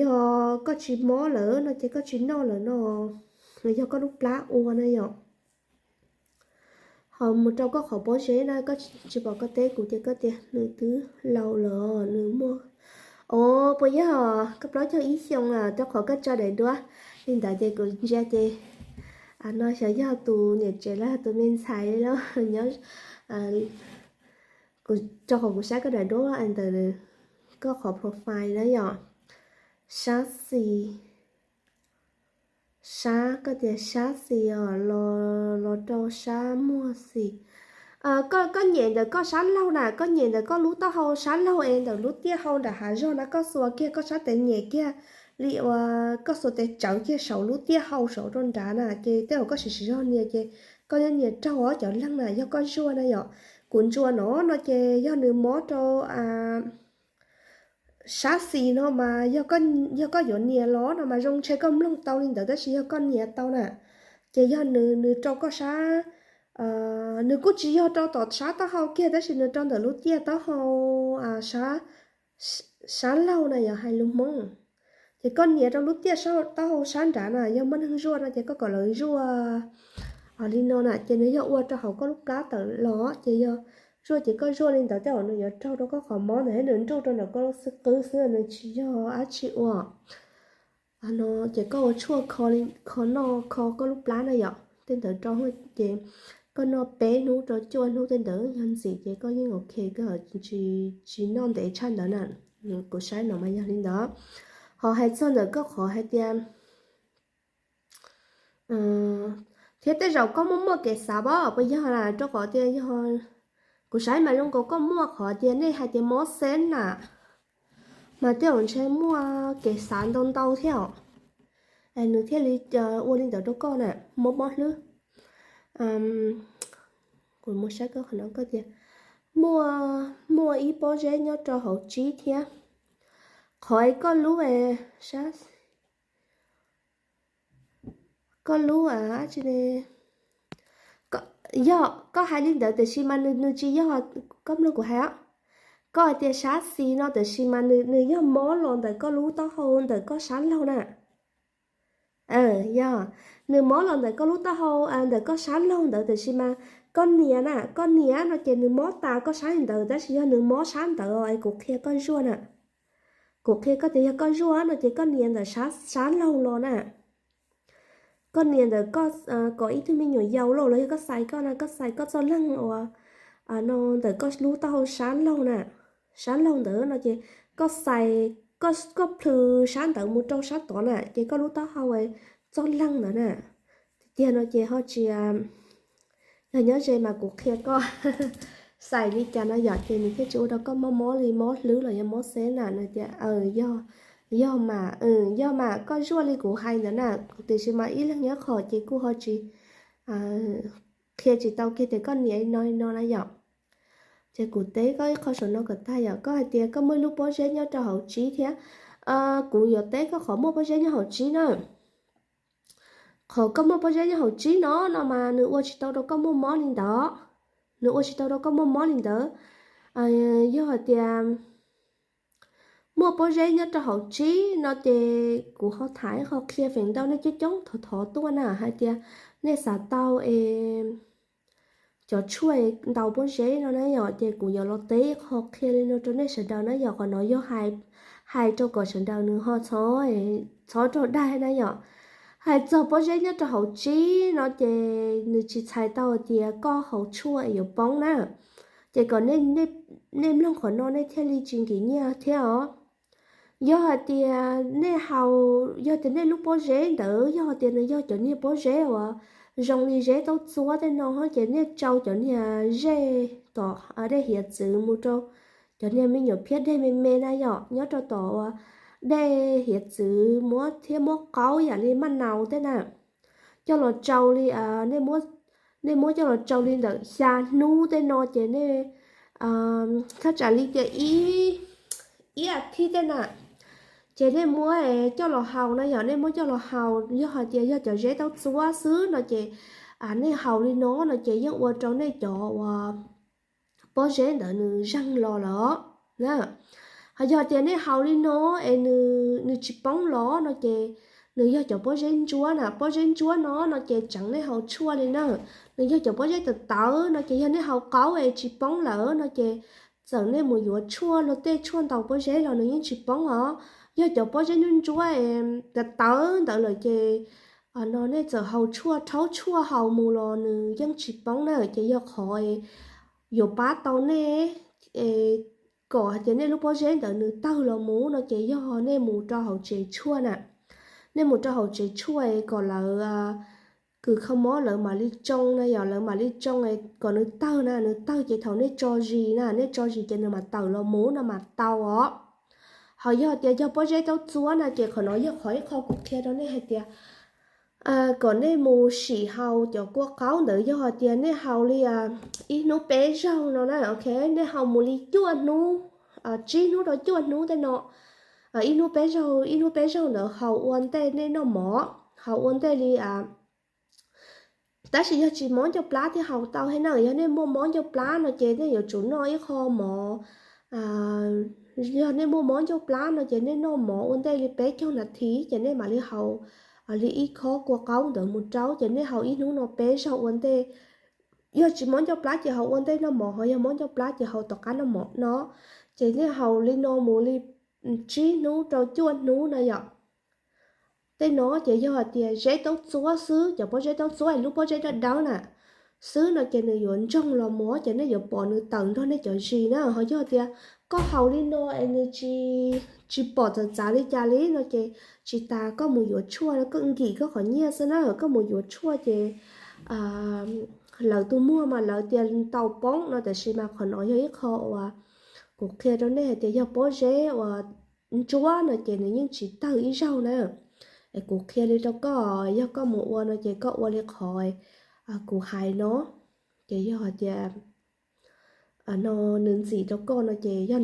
yog koj tsis mob lawm no ces koj tsis noj lawm no, yog koj lub plab ua na yom. Ho mus rau koj qhov pob zeb na, koj tsis pom koj teb kuv ces koj tias nws twb laus lawm, nws muaj, o, puas yog koj plaub caug ib xyoo na, rau qhov koj tso daim duab li ntawd ces kuv ntsia ces no xyov yog tus niam tsev los tus me ntxhais los nyob, rau qhov kuv saib koj daim duab ntawm koj qhov profile na yom. Sab xis, sab, koj tias sab xis os, los rau sab muag xis. Koj nyem ntawm koj sab laug na, koj nyem ntawm koj lub taub hau sab laug es ntawm lub tiaj hau nram hav zoov na, koj xuas kiag koj sab tes nyem kiag li uas koj xuas tes tsawv kiag saum lub tiaj hau saud rau nrad na ces tej zaum koj siv siv zog nias ces koj yuav nias raug cov leeg na, yog koj zuaj na yom. Kuv ntsuas no no ces yog nws mob rau sab xis no mas yog koj yuav nias los no mas zoo ntshe koj mloog tau li ntawd tab sis yog koj nias tau na ces yog nws, nws rau koj sab, nws kuj tsis yog rau tom sab taub hau kiag tab sis nws rau ntawm lub tiaj taub hau sab laug na yog hais lus Hmoob. Ces koj nias rau lub tiaj taub hau sab nrad na, yog muaj neeg zuaj no ces koj kom lawv zuaj li no na ces nws yog ua rau hauv koj lub plab tawm los ces yog zuaj ces koj zuaj li ntawd tej zaum nws yuav raug rau koj qhov mob ntawd thiab nws nruj rau ntawm koj lub xwb qwb xwb, nws tsis yog dab tsi ua. No ces koj ua tshuaj kho noj kho koj lub plab na yom, tej ntawd rau ces koj noj peb hnub rau cuaj hnub tej ntawd yog ntxim ces koj yeej ok, koj tsis noj ntev tshaj ntawd na. Kuv saib no mas yog li ntawd. Ho hais txog ntawm koj qhov hais tias thiab tej zaum koj muaj muaj kev xav pab puas yog na, rau qhov tias yog kuv saib mas zoo nkaus koj muaj qhov tias nej hais tias mob xeeb na, mas tej zaum ntshe muaj kev xav ntau ntau thiab os, nws thiaj li ua li ntawd rau koj na, mob mob hlwb. Kuv mus saib koj qhov no koj tias muaj, muaj ib pob zeb nyob rau hauv tsib thiab. Qhov koj lub, koj lub, yog koj hais li ntawd tiam sis mas nws, nws tsis yog, koj mloog kuv hais os, koj hais tias sab xis no tiam sis mas nws, nws yog mob los ntawm koj lub taub hau ntawm koj sab laug na. Yog, nws mob los ntawm koj lub taub hau ntawm koj sab laug ntawd tiam sis mas koj nias na, koj nias no ces nws mob tas koj sab ntawd tab sis yog nws mob sab ntawd es kuv qhia koj zuaj na. Kuv qhia koj tias yog koj zuaj no ces koj nias ntawm sab laug los na. Koj nias ntawm koj, kom ib tug me nyuam yaus los los yog koj xais koj na, koj xais koj txoj leeg uas no ntawm koj lub taub hau sab laug na, sab laug ntawd no ces koj xais, koj plhws sab ntawd mus rau sab tod na ces koj lub taub hau txoj leeg ntawd na. Tiag tiag no ces ho tsis, yog nyob ze mas kuv qhia koj xais li cas no yom ces nws thiaj tsis ua rau koj mob mob li mob hlwb los yog mob xeeb na. Nws tias yog, yog mas, yog mas koj zuaj li kuv hais ntawd na, tiam sis mas ib leeg nyob qhov ces kuj ho tsis qhia tsis tau kiag tias koj nias li no li no na yom. Ces kuv teb koj ib qho saum no kom tag yom, koj hais tias koj muaj ib lub pob zeb nyob rau hauv tsib thiab. Kuv yuav teb koj qhov muaj pob zeb nyob hauv tsib na. Qhov koj muaj pob zeb nyob hauv tsib no no mas nws ua tsis tau rau koj muaj mob li ntawd. Nws ua tsis tau rau koj muaj mob li ntawd. Yog hais tias muaj pob zeb nyob rau hauv tsib no ces kuv ho tham ho qhia feem ntau nej coob coob thov thov tuaj na hais tias nej xav tau es cov tshuaj ntaus pob zeb no na yom, ces kuv yuav los teb ho qhia li no rau nej sawv daws na yom. Qhov no yog hais rau kom sawv daws nws ho txhob raug dag na yom. Hais txog pob zeb nyob rau hauv tsib no ces nws tsis txhais tau hais tias koj haus tshuaj es yuav poob na. Ces kom nej mloog qhov no nej thiaj li tsis nkim nyiaj thiab os. Yog hais tias nej haus, yog tias nej lub pob zeb ntawd yog hais tias nws yog cov niag pob zeb uas zoo li zeb taub txuab tej no ces nej tsau cov niag zej tom dej hiav txwv mus rau cov niag me nyuam phiab dej me me na yom, nyob rau tom uas dej hiav txwv muab thiab muab qaub yam li maj naus tej na, coj los tsau li, nej muab coj los tsau li ntawm xya hnub tej no ces nej thaj tsam li tias ib as thiv tej na, ces nej muab coj los haus na yom, nej muab coj los haus yog hais tias yog cov zeb taub txuab xwb no ces nej haus li no no ces yeej ua rau nej cov uas pob zeb ntawd nws zeeg los lawm na. Ho yog tias nej haus li no es nws tsis poob los no ces nws yog cov pob zeb ntsuab na, pob zeb ntsuab no no ces tseem nej haus tshuaj li na. Nws yog cov pob zeb tawv tawv no ces yog nej haus qaub es tsis poob lawm no ces txawm nej mus yuav tshuaj luag tej tshuaj ntaus pob zeb los nws yeej tsis poob os. Yog cov pob zeb ntsuab ntsuab tawv tawv ntawd lawm ces no nej txawm haus tshuaj rhaub tshuaj haus mus los nws yeej tsis poob na. Ces yog qhov yuav pab tau nej kom hais tias nej lub pob zeb ntawd nws tawg los mus no ces yog nej mus rau hauv tsev tshuaj na. Nej mus rau hauv tsev tshuaj kom lawv kws kho mob lawv mam li tsoo na yom, lawv mam li tsoo kom nws tawg na, nws tawg ces thaum nej tso zis na, nej tso zis ces nws mam tawm los mus no mas tau os. Ho yog tias yog pob zeb taub txuab na ces qhov no yog qhov ib qho kuv qhia rau nej hais tias kom nej mus sim haus cov kua qaub ntawd yog hais tias nej haus li ib hnub peb zaug no na, ok, nej haus mus li cuaj hnub, tsib hnub rau cuaj hnub tej no, ib hnub peb zaug ib hnub peb zaug ntawd haus ua ntej nej noj mov, haus ua ntej li tab sis yog tsis mob ncauj plab thiab haus tau thiab na, yog nej muaj mob ncauj plab no ces nej yuav tsum noj ib qho mov, yog nej muaj mob ncauj plab no ces nej noj mov ua ntej li peb caug nas this ces nej mam li haus li ib khob kua qaub ntawd mus rau, ces nej haus ib hnub no peb zaug ua ntej. Yog tsis mob ncauj plab ces haus ua ntej noj mov, ho yog mob ncauj plab ces haus tom qab noj mov no. Ces nej haus li no mus li tsib hnub rau cuaj hnub na yom. Tej no ces yog hais tias zeb taub txuab xwb, cov pob zeb taub txuab es lub pob zeb dawb dawb na xwb no ces nws yuav ntsoog los mus ces nej yuav pom nws tawm nrog nej cov zis na. Ho yog tias koj haus li no es nws tsis pom txawv txav li cas li no ces tsis tas koj mus yuav tshuaj, koj nkim koj qhov nyiaj xwb na, koj mus yuav tshuaj ces lawv tus muag mas lawv tias ntaus poob no, tab sis mas qhov no yog ib qho uas kuv qhia rau nej hais tias yog pob zeb uas ntsuab no ces nws yeej tsis tawg ib zaug na. Es kuv qhia li rau koj, yog koj mus ua no ces koj ua li qhov kuv hais no, ces yog hais tias no nws ntxim rau koj no ces yog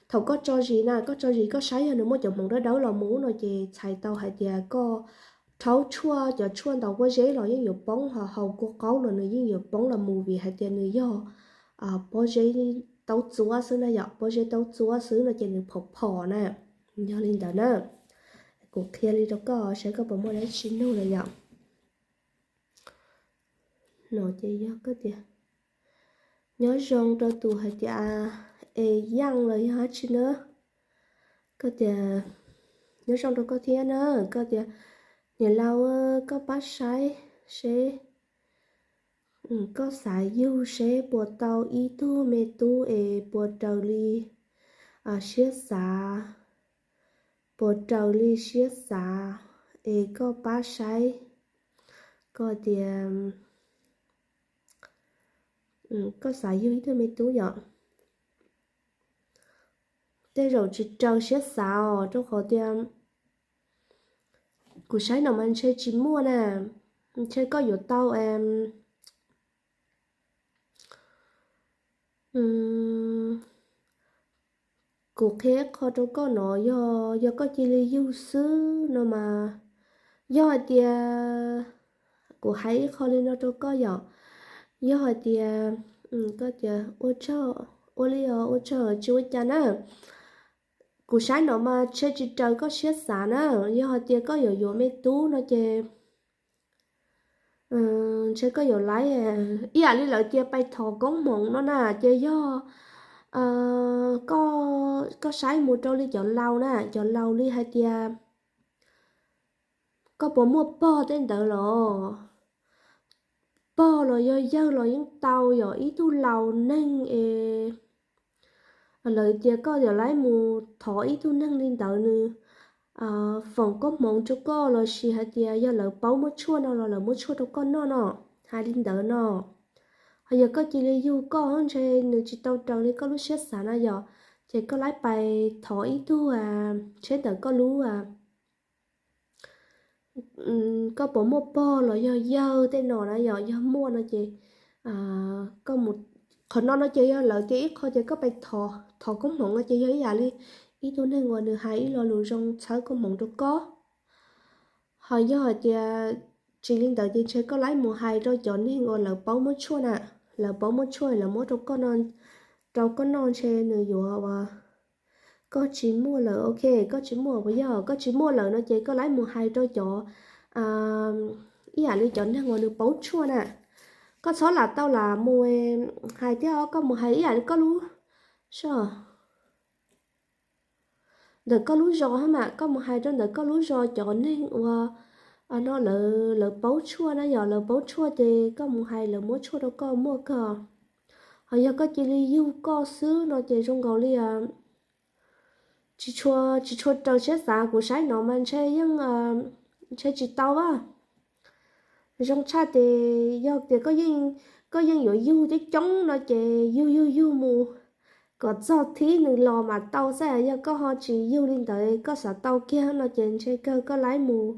thaum koj tso zis na, koj tso zis koj saib yog nws muaj cov hmoov dawb dawb los mus no ces txhais tau hais tias koj rhaub tshuaj, cov tshuaj ntaus pob zeb los yeej yuav poob, ho haus kua qaub los nws yeej yuav poob los mus vim hais tias nws yog pob zeb taub txuab xwb na yom, pob zeb taub txuab xwb no ces nws phom phom na. Yog li ntawd na, kuv qhia li rau koj saib koj puas muaj dab tsi nug na yom. No ces yog koj tias nyob zoo rau tus hais tias es yaj los yog dab tsi na, koj tias nyob zoo rau koj thiab na, koj tias niam laus, koj pab saib seb, koj xav yug seb puas tau ib tug me tub es puas raws li siab xav, puas raws li siab xav, es koj pab saib, koj tias koj xav yug ib tug me tub yom. Tej zaum tsis raws siab xav os, rau qhov tias kuv saib no mas ntshe tsis muaj na, ntshe koj yuav tau kuv qhia qho rau koj no, yog, yog koj cia li yug xwb no mas, yog hais tias, kuv hais ib qho li no rau koj yom, yog hais tias, koj tias ua tsaug, ua li os, ua tsaug tsis ua cas na. Kuv saib no mas ntshe tsis raws koj siab xav na, yog hais tias koj yuav yuav me tub no ces ntshe koj yuav laib ib yam li lawv tias pais thov koob hmoov no na, ces yog koj saib mus rau li cov laus na, cov laus li hais tias Koj puas muaj pog tej ntawd los? Pog los yog yawg los yeej tau, yog ib tug laus neeg es lawv tias koj yuav laib mus thov ib tug neeg li ntawd nws foom koob hmoov rau koj, los sis hais tias yog lawv paub muab tshuaj no los lawv muab tshuaj rau koj noj no, hais li ntawd no. Ho yog koj cia li yug koj ntshe nws tsis tau raws li koj lub siab xav na yom, ces koj laib pais thov ib tug tsheb ntawm koj lub koj puas muaj pog los yog yawg tej no na yom, yog muaj no ces koj mus, qhov no no ces yog lawv tias ib qho ces koj pais thov koob hmoov no ces yog ib yam li ib tug neeg uas nws hais ib lo lus zoo txhawb koob hmoov rau koj. Ho yog hais tias tsis li ntawd ces ntshe koj laib mus hais rau cov neeg uas lawv paub muab tshuaj na, lawv paub muab tshuaj lawv muab rau koj no, rau koj noj ntshe nws yuav ua koj tsis muaj lawm, ok, koj tsis muaj puas yog? Koj tsis muaj lawm no ces koj laib mus hais rau cov ib yam li cov neeg uas nws paub tshuaj na. Koj txhob lam tau lam mus hais thiab, koj mus hais ib yam li koj lub, ntawm koj lub zos mas, koj mus hais rau ntawm koj lub zos cov neeg uas no lawv paub tshuaj na yom, lawv paub tshuaj ces koj mus hais lawv muab tshuaj rau koj muaj kawg. Ho yog koj cia li yug koj xwb no ces zoo nkaus li tsis tshua, tsis tshua raws siab xav, kuv saib no mas ntshe yeej ntshe tsis tau a. Zoo tshaj ces yog tias koj yeej yuav yug coob coob no ces yug yug yug mus kom txog thib nws los mas tau xwb. Yog koj ho tsis yug li ntawd, koj xav tau kiag no ces ntshe kawg koj laib mus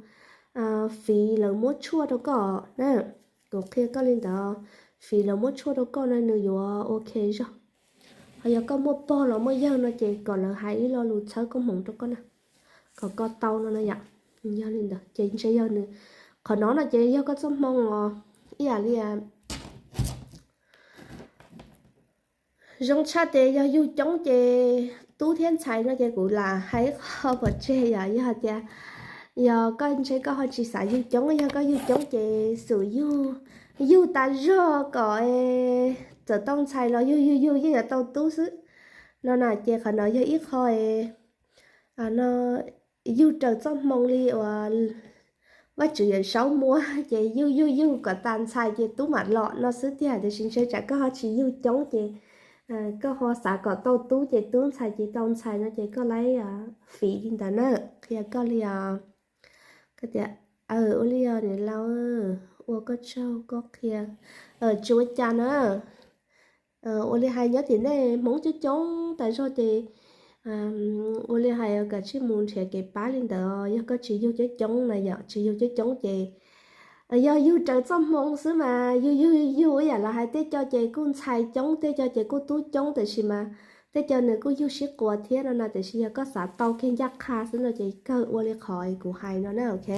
fiv lawv muab tshuaj rau koj na. Kuv qhia koj li ntawd, fiv lawv muab tshuaj rau koj no nws yuav ua ke zog. Ho yog koj muaj pog los muaj yawg no ces kom lawv hais ib lo lus txhawb koob hmoov rau koj na, kom koj tau no na yom. Yog li ntawd ces ntshe yog nws, qhov no no ces yog koj txoj hmoo os, ib yam li zoo tshaj ces yog yug coob ces tub thiab ntxhais no ces kuv lam hais qhov pov tseg yom. Yog hais tias yog koj ntshe koj ho tsis xav yug coob, yog koj yug coob ces xum yug, yug tas zog kom txawm tau ntxhais los yug yug yug yeej yuav tau tub xwb no na. Ces qhov no yog ib qho no yug raws txoj hmoo li uas Vajtswv Yawm Saub muab, ces yug yug yug kom tas ntxhais ces tub mam los no xwb tiag. Tiam sis ntshe tsam koj ho tsis yug coob ces koj ho xav kom tau tub ces tub ntxhais ces tau ntxhais no ces koj laib fiv li ntawd na. Qhia koj li os, koj tias ua li os niam laus, ua koj tsaug koj qhia, tsis ua cas na. Ua li hais nyob tim nej Hmoob coob coob tas zog ces ua li hais kom tsij mus nrhiav kev pab li ntawd. Yog koj tsis yug coob coob na yom, tsis yug coob coob ces yog yug raws txoj hmoo xwb mas yug yug yug ib yam li hais tej co ces kuj ntxhais coob, tej co ces kuj tub coob, tiam sis mas tej co nws kuj yug sib quas thiab no na. Tiam sis yog koj xav tau kiag ncaj qha xwb no ces kawg ua li qhov kuv hais no na, ok.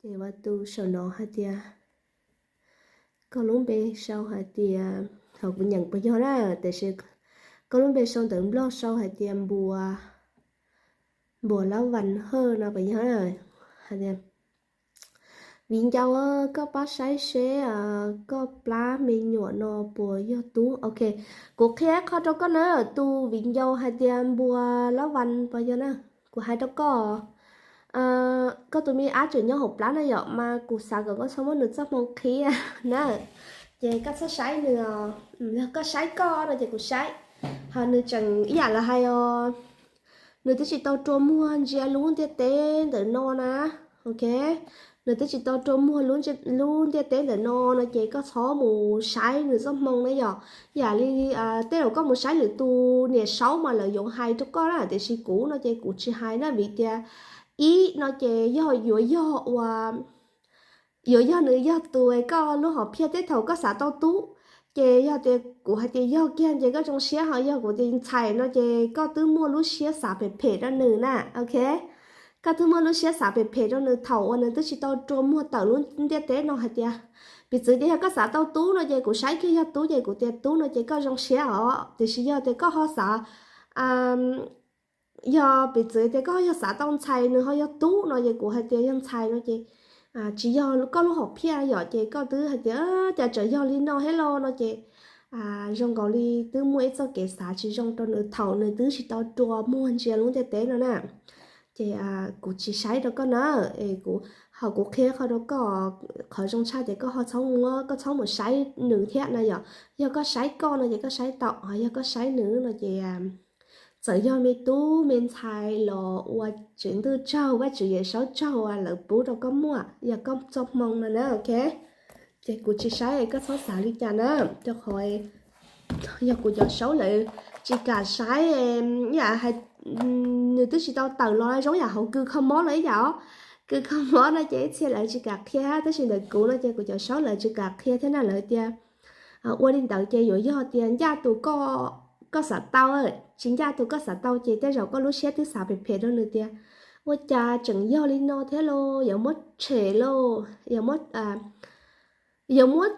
Ces ua tus saum no hais tias koj lub npe sau hais tias, thaum kuv nyeem puas yog na, tiam sis koj lub npe sau ntawv Nplog sau hais tias Npuas, Npuas Lab Vas Hawj no puas yog na? Hais tias viv ncaus, koj pab saib seb koj plab me nyuam no puas yog tub. Ok, kuv qhia qho rau koj na, tus viv ncaus hais tias Npuas Lab Vas puas yog na? Kuv hais rau koj, koj tus me ab tseem nyob hauv plab na yom, mas kuv xav kom koj txhob muab nws txoj hmoo qhia na. Ces koj txhob saib nws, koj saib koj no ces kuv saib. Ho nws tseem ib yam li hais os, nws twb tsis tau rua muag ntsia lub ntiaj teb ntawm no na. Ok, nws twb tsis tau rua muag lub ntiaj teb ntawm no no ces koj txhob mus saib nws txoj hmoo na yom. Yam li tej zaum koj mus saib lwm tus niam saub mas lawv yuav hais rau koj na, tiam sis kuv no ces kuv tsis hais na, vim tias ib no ces yog yuav yog ua yuav yog nws yog tus koj lub hom phiaj, tej thaum koj xav tau tub ces yog tias kuv hais tias yog kiag ces koj zoo siab, ho yog kuv tias ntxhais no ces koj twb muaj lub siab xav phem phem rau nws na, ok. Koj twb muaj lub siab xav phem phem rau nws thaum uas nws twb tsis tau rua muag tawm lub ntiaj teb no hais tias, piv txwv tias yog koj xav tau tub no ces kuv saib kiag yog tub ces kuv tias tub no ces koj zoo siab os, tiam sis yog tias koj ho xav yog piv txwv tias koj yog xav tau ntxhais nws ho yog tub no ces kuv hais tias yog ntxhais no ces tsis yog koj lub hom phiaj yom, ces koj twb hais tias cas tseem yog li no thiab los no ces zoo nkaus li twb muaj ib txoj kev xav tsis zoo rau nws thaum nws twb tsis tau rua muag ntsia lub ntiaj teb no na. Ces kuv tsis saib rau koj na, es kuv, ho kuv qhia qhov rau koj, qhov zoo tshaj ces koj ho txhob muab, koj txhob mus saib nws thiab na yom. Yog koj saib koj no ces koj saib tau, ho yog koj saib nws no ces txawm yog me tub me ntxhais los ua Tswv Ntuj tsaug, Vajtswv Yawm Saub tsaug uas lawv pub rau koj muaj, yog koj txoj hmoo no na, ok. Ces kuv tsis saib, koj txhob xav li cas na, rau qhov yog kuv cov saub lawv tsis kam saib, yam hais, nws twb tsis tau tawm los zoo yam hauv kws kho mob los ib yam os. Kws kho mob no ces ib txhia lawv tsis kam qhia, tab sis ntawm kuv no ces kuv cov saub lawv tsis kam qhia thiab na, lawv tias ua li ntawd ces yuav yog tias ncaj tus koj xav tau, tsis ncaj tus koj xav tau ces tej zaum koj lub siab twb xav phem phem rau nws tias ua cas tseem yog li no thiab lauj, yuav muab tshem lauj, yuav muab, yuav muab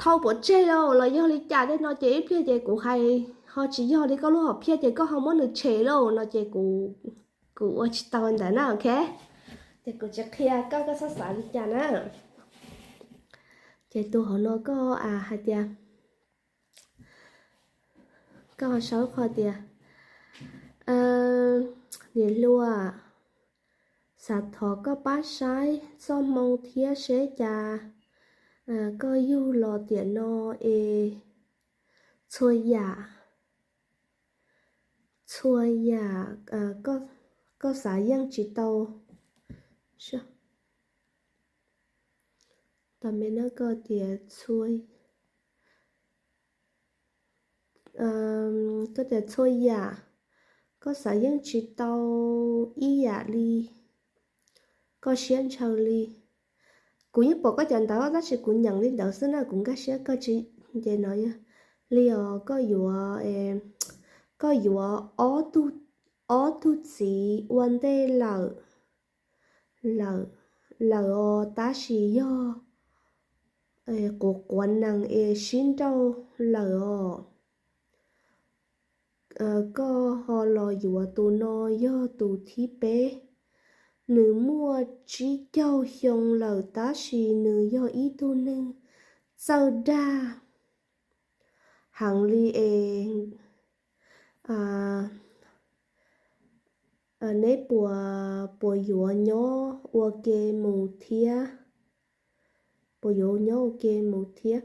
thau pov tseg lauj, los yog li cas tej no ces ib pliag ces kuv hais ho tsis yog li koj lub hom phiaj ces koj ho muab nws tshem lauj no ces kuv, kuv ua tsis tau ntawd na, ok. Ces kuv tsis qhia koj, koj txhob xav li cas na. Ces tus hauv no koj hais tias, koj sau qhov tias, niam hluas, xav thov koj pab saib txoj hmoo thiab seb cas koj yug los tiam no es txhua yam, txhua yam koj xav yeej tsis tau. Tam me no koj tias txhua, koj tias txhua yam koj xav yeej tsis tau ib yam li koj siab ntshaw li. Kuv yeej pom koj cov ntawv tab sis kuv nyeem li ntawd xwb na, kuv nkag siab koj tsis nce no yog li os, koj yuav, koj yuav ob tug txiv ua ntej lawm, lawm, lawm os, tab sis yog quav quav nees es sib nrauj lawm os. Koj ho los yuav tus no yog tus thib peb. Nws muaj tsib caug xyoo lawm tab sis nws yog ib tug neeg txawj dag heev li es neb puas, puas yuav nyob ua ke mus thiab, puas yuav nyob ua ke mus thiab,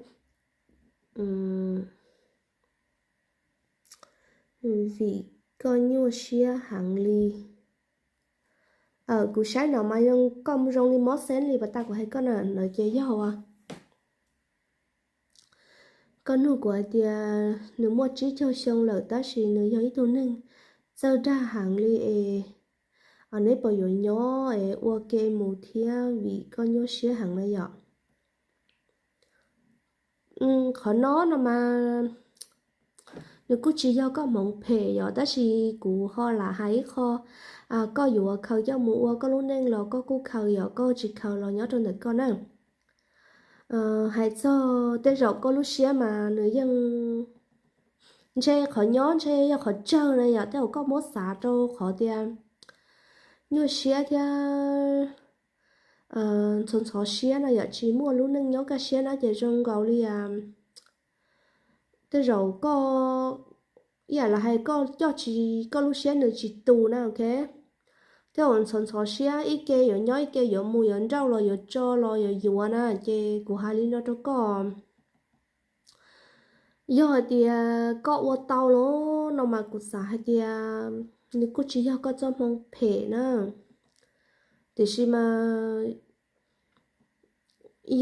vim koj nyuaj siab heev li. Kuv saib no mas zoo, koj zoo li mob xeeb li pas tas kuv hais koj na, no ces yog as. Koj nug kuv hais tias nws muaj tsib caug xyoo lawm tab sis nws yog ib tug neeg txawj dag heev li es neb puas yuav nyob es ua ke mus thiab vim koj nyuaj siab heev na yom. Qhov no no mas nws kuj tsis yog koj hmoov phem yom, tab sis kuv ho lam hais ib qho, koj yuav khaws coj mus ua koj lub neej los koj kuj khaws yom, koj tsis khaws los nyob rau ntawm koj na. Hais txog tej zaum koj lub siab mas nws yeej, ntshe qhov nyob ntshe yog qhov tsawg na yom, tej zaum koj muab xav rau qhov tias nyuaj siab thiab ntxhov ntxhov siab no yom, tsis muaj lub neej nyob kaj siab na ces zoo nkaus li tej zaum koj, ib yam li hais koj coj tsis, koj lub siab nws tsis tus na, ok. Tej zaum ntxhov ntxhov siab ib ke yuav nyob ib ke yuav mus, yuav nrauj los yuav tso los yuav yuav na, ces kuv hais li no rau koj. Yog hais tias koj ua tau los no mas kuv xav hais tias nws kuj tsis yog koj txoj hmoo phem na, tiam sis mas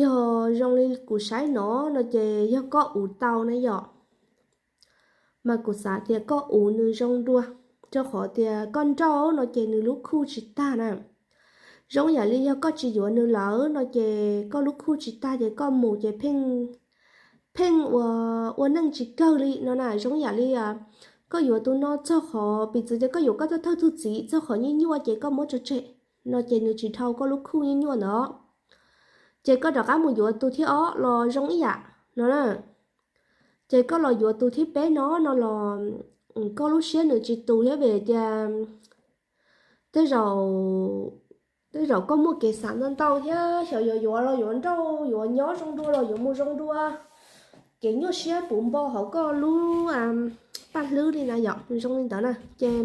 yog zoo li kuv saib no no ces yog koj uv tau na yom, mas kuv xav tias koj uv nws zoo dua, rau qhov tias koj nrauj no ces nws lub khuj tsis tag na. Zoo yam li yog koj tsis yuav nws lawm no ces koj lub khuj tsis tag ces koj mus ces pheej, pheej ua, ua neej tsis kawg li no na. Zoo yam li koj yuav tus no txog qhov piv txwv tias koj yuav koj thawj thawj tug txiv txog qhov nyuaj nyuaj ces koj muab tso tseg no ces nws tsis dhau koj lub khuj nyuaj nyuaj ntawd, ces koj rov qab mus yuav tus thib ob los zoo ib yam no na. Ces koj los yuav tus thib peb no no los koj lub siab nws tsis tus thiab vim tias tej zaum, tej zaum koj muaj kev xav ntau ntau thiab xyov yuav yuav los yuav nrauj, yuav nyob zoo dua los yuav mus zoo dua, kev nyuaj siab puv npo hauv koj lub paj hlwb li na yom, zoo li ntawd na ces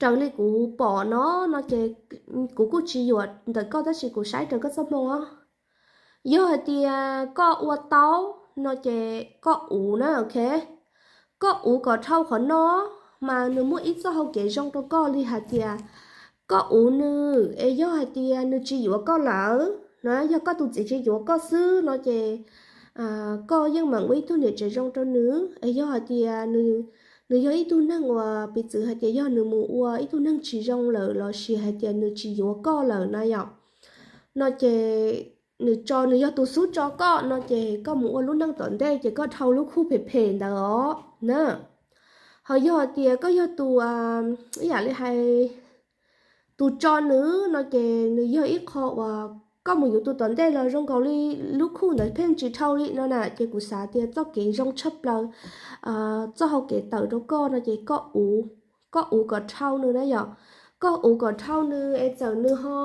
raws li kuv pom no, no ces kuv kuj tsis yuam ntawm koj tab sis kuv saib raws koj txoj hmoo os. Yog hais tias koj ua tau no ces koj uv na, ok. Koj uv kom dhau qhov no, mas nws muaj ib txoj hau kev zoo rau koj li hais tias koj uv nws es yog hais tias nws tsis yuav koj lawm na, yog koj tus txiv tsis yuav koj xwb no ces koj yeej meem ua ib tug niam tsev zoo rau nws es yog hais tias nws yog ib tug neeg uas piv txwv hais tias yog nws mus ua ib tug neeg tsis zoo lawm lossis hais tias nws tsis yuav koj lawm na yom, no ces nws tso, nws yog tus xub tso koj no ces koj mus ua lub neej tom ntej ces koj dhau lub khuj phem phem ntawd os na. Ho yog hais tias koj yog tus, ib yam li hais tus tso nws no ces nws yog ib qho uas koj mus yuav tus tom ntej los zoo nkaus li lub khuj ntawd pheej tsis dhau li no na, ces kuv xav tias txoj kev zoo tshaj plaws, txoj hau kev tawm rau koj no ces koj uv, koj uv kom dhau nws na yom. Koj uv kom dhau nws es txawm nws ho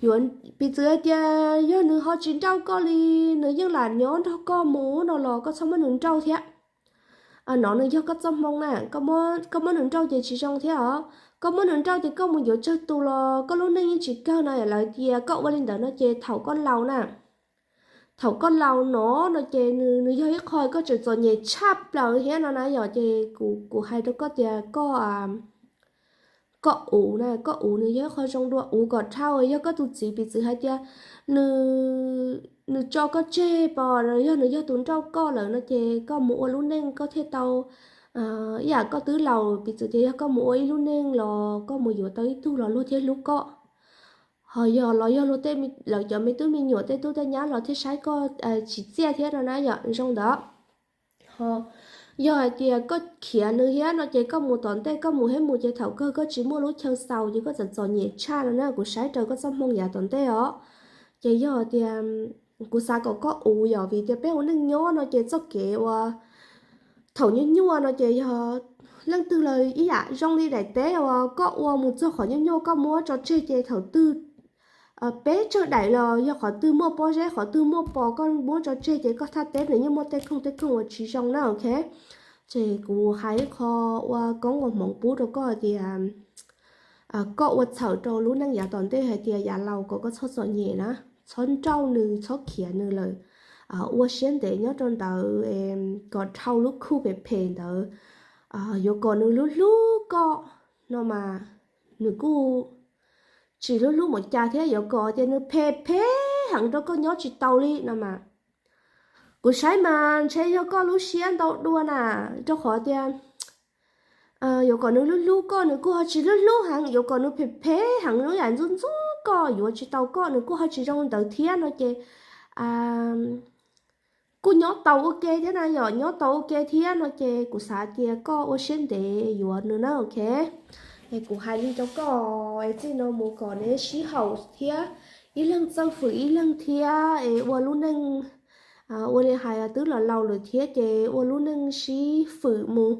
yuav, piv txwv hais tias yog nws ho tsis nrauj koj li, nws yeej lam nyob nrog koj mus no los koj txhob muab nws nrauj thiab. No nws yog koj txoj hmoo na, koj muab nws nrauj ces tsis zoo thiab os. Koj muab nws nrauj ces koj mus yuav tsawg tus los koj lub neej yeej tsis kawg no, lawv tias koj ua li ntawd no ces thaum koj laus na, thaum koj laus no, no ces nws yog ib qho koj tseem txom nyem tshaj plaws thiab no na yom, ces kuv hais rau koj tias koj, koj uv na, koj uv nws yog ib qho zoo dua, uv kom dhau, yog koj tus txiv piv txwv hais tias nws tso koj tseg pom yog nws yog tus nrauj koj lawm no ces koj mus ua lub neej koj thiaj tau, ib yam koj twb laus piv txwv tias yog koj mus ua ib lub neej los koj mus yuav tau ib tug los luag thiaj hlub koj. Ho yog los yog luag tej, lawv cov me tub me nyuam tej tub tej nyab los thiaj saib koj tsis txiaj thiab no na yom, zoo ntawd. Ho yog hais tias koj khiav nws thiab no ces koj mus tom ntej koj mus thiab mus ces thaum kawg koj tsis muaj lub chaw xaus ces koj txawm txom nyem tshaj no na, kuv saib raws koj txoj hmoo yav tom ntej os. Ces yog tias kuv xav kom koj uv yom, vim tias peb ua neej nyob no ces txoj kev uas thaum nyuaj nyuaj no ces yog leej twg los ib yam zoo li daim teb uas koj ua mus txog qhov nyuaj nyuaj koj muab tso tseg ces thaum twg peb tsawg daim los yog qhov twg muaj pob zeb qhov twg muaj pos koj muab tso tseg ces koj thaj teb nws yeej muaj tej khooj tej khooj uas tsis zoo na, ok. Ces kuv hais ib qho ua koob ua hmoov pub rau koj tias koj ua txhawm rau lub neej yav tom ntej hais tias yav laus kom koj txhob txom nyem na, txhob nrauj nws txhob khiav nws lawm. Ua siab ntev nyob rau ntawd kom dhau lub khuj phem phem ntawd. Yuav kom nws hlub hlub koj no mas nws kuj tsis hlub hlub mus cas thiab, yuav kom tias nws phem phem heev rau koj nyob tsis tau li no mas. Kuv saib mas ntshe yog koj lub siab ntau dua na, rau qhov tias yuav kom nws hlub hlub koj nws kuj ho tsis hlub hlub heev, yuav kom nws phem phem heev lub yam ntxub ntxub koj yuav tsis tau koj nws kuj ho tsis zoo ntawd thiab no ces kuj nyob tau ua ke thiab na yom, nyob tau ua ke thiab no ces kuv xav tias koj ua siab ntev yuav nws na, ok. Es kuv hais li rau koj es txij no mus kom neb sib haum thiab, ib leeg txawj fwm ib leeg thiab es ua lub neej, ua li hais twb los laus lawm thiab ces ua lub neej sib fwm mus,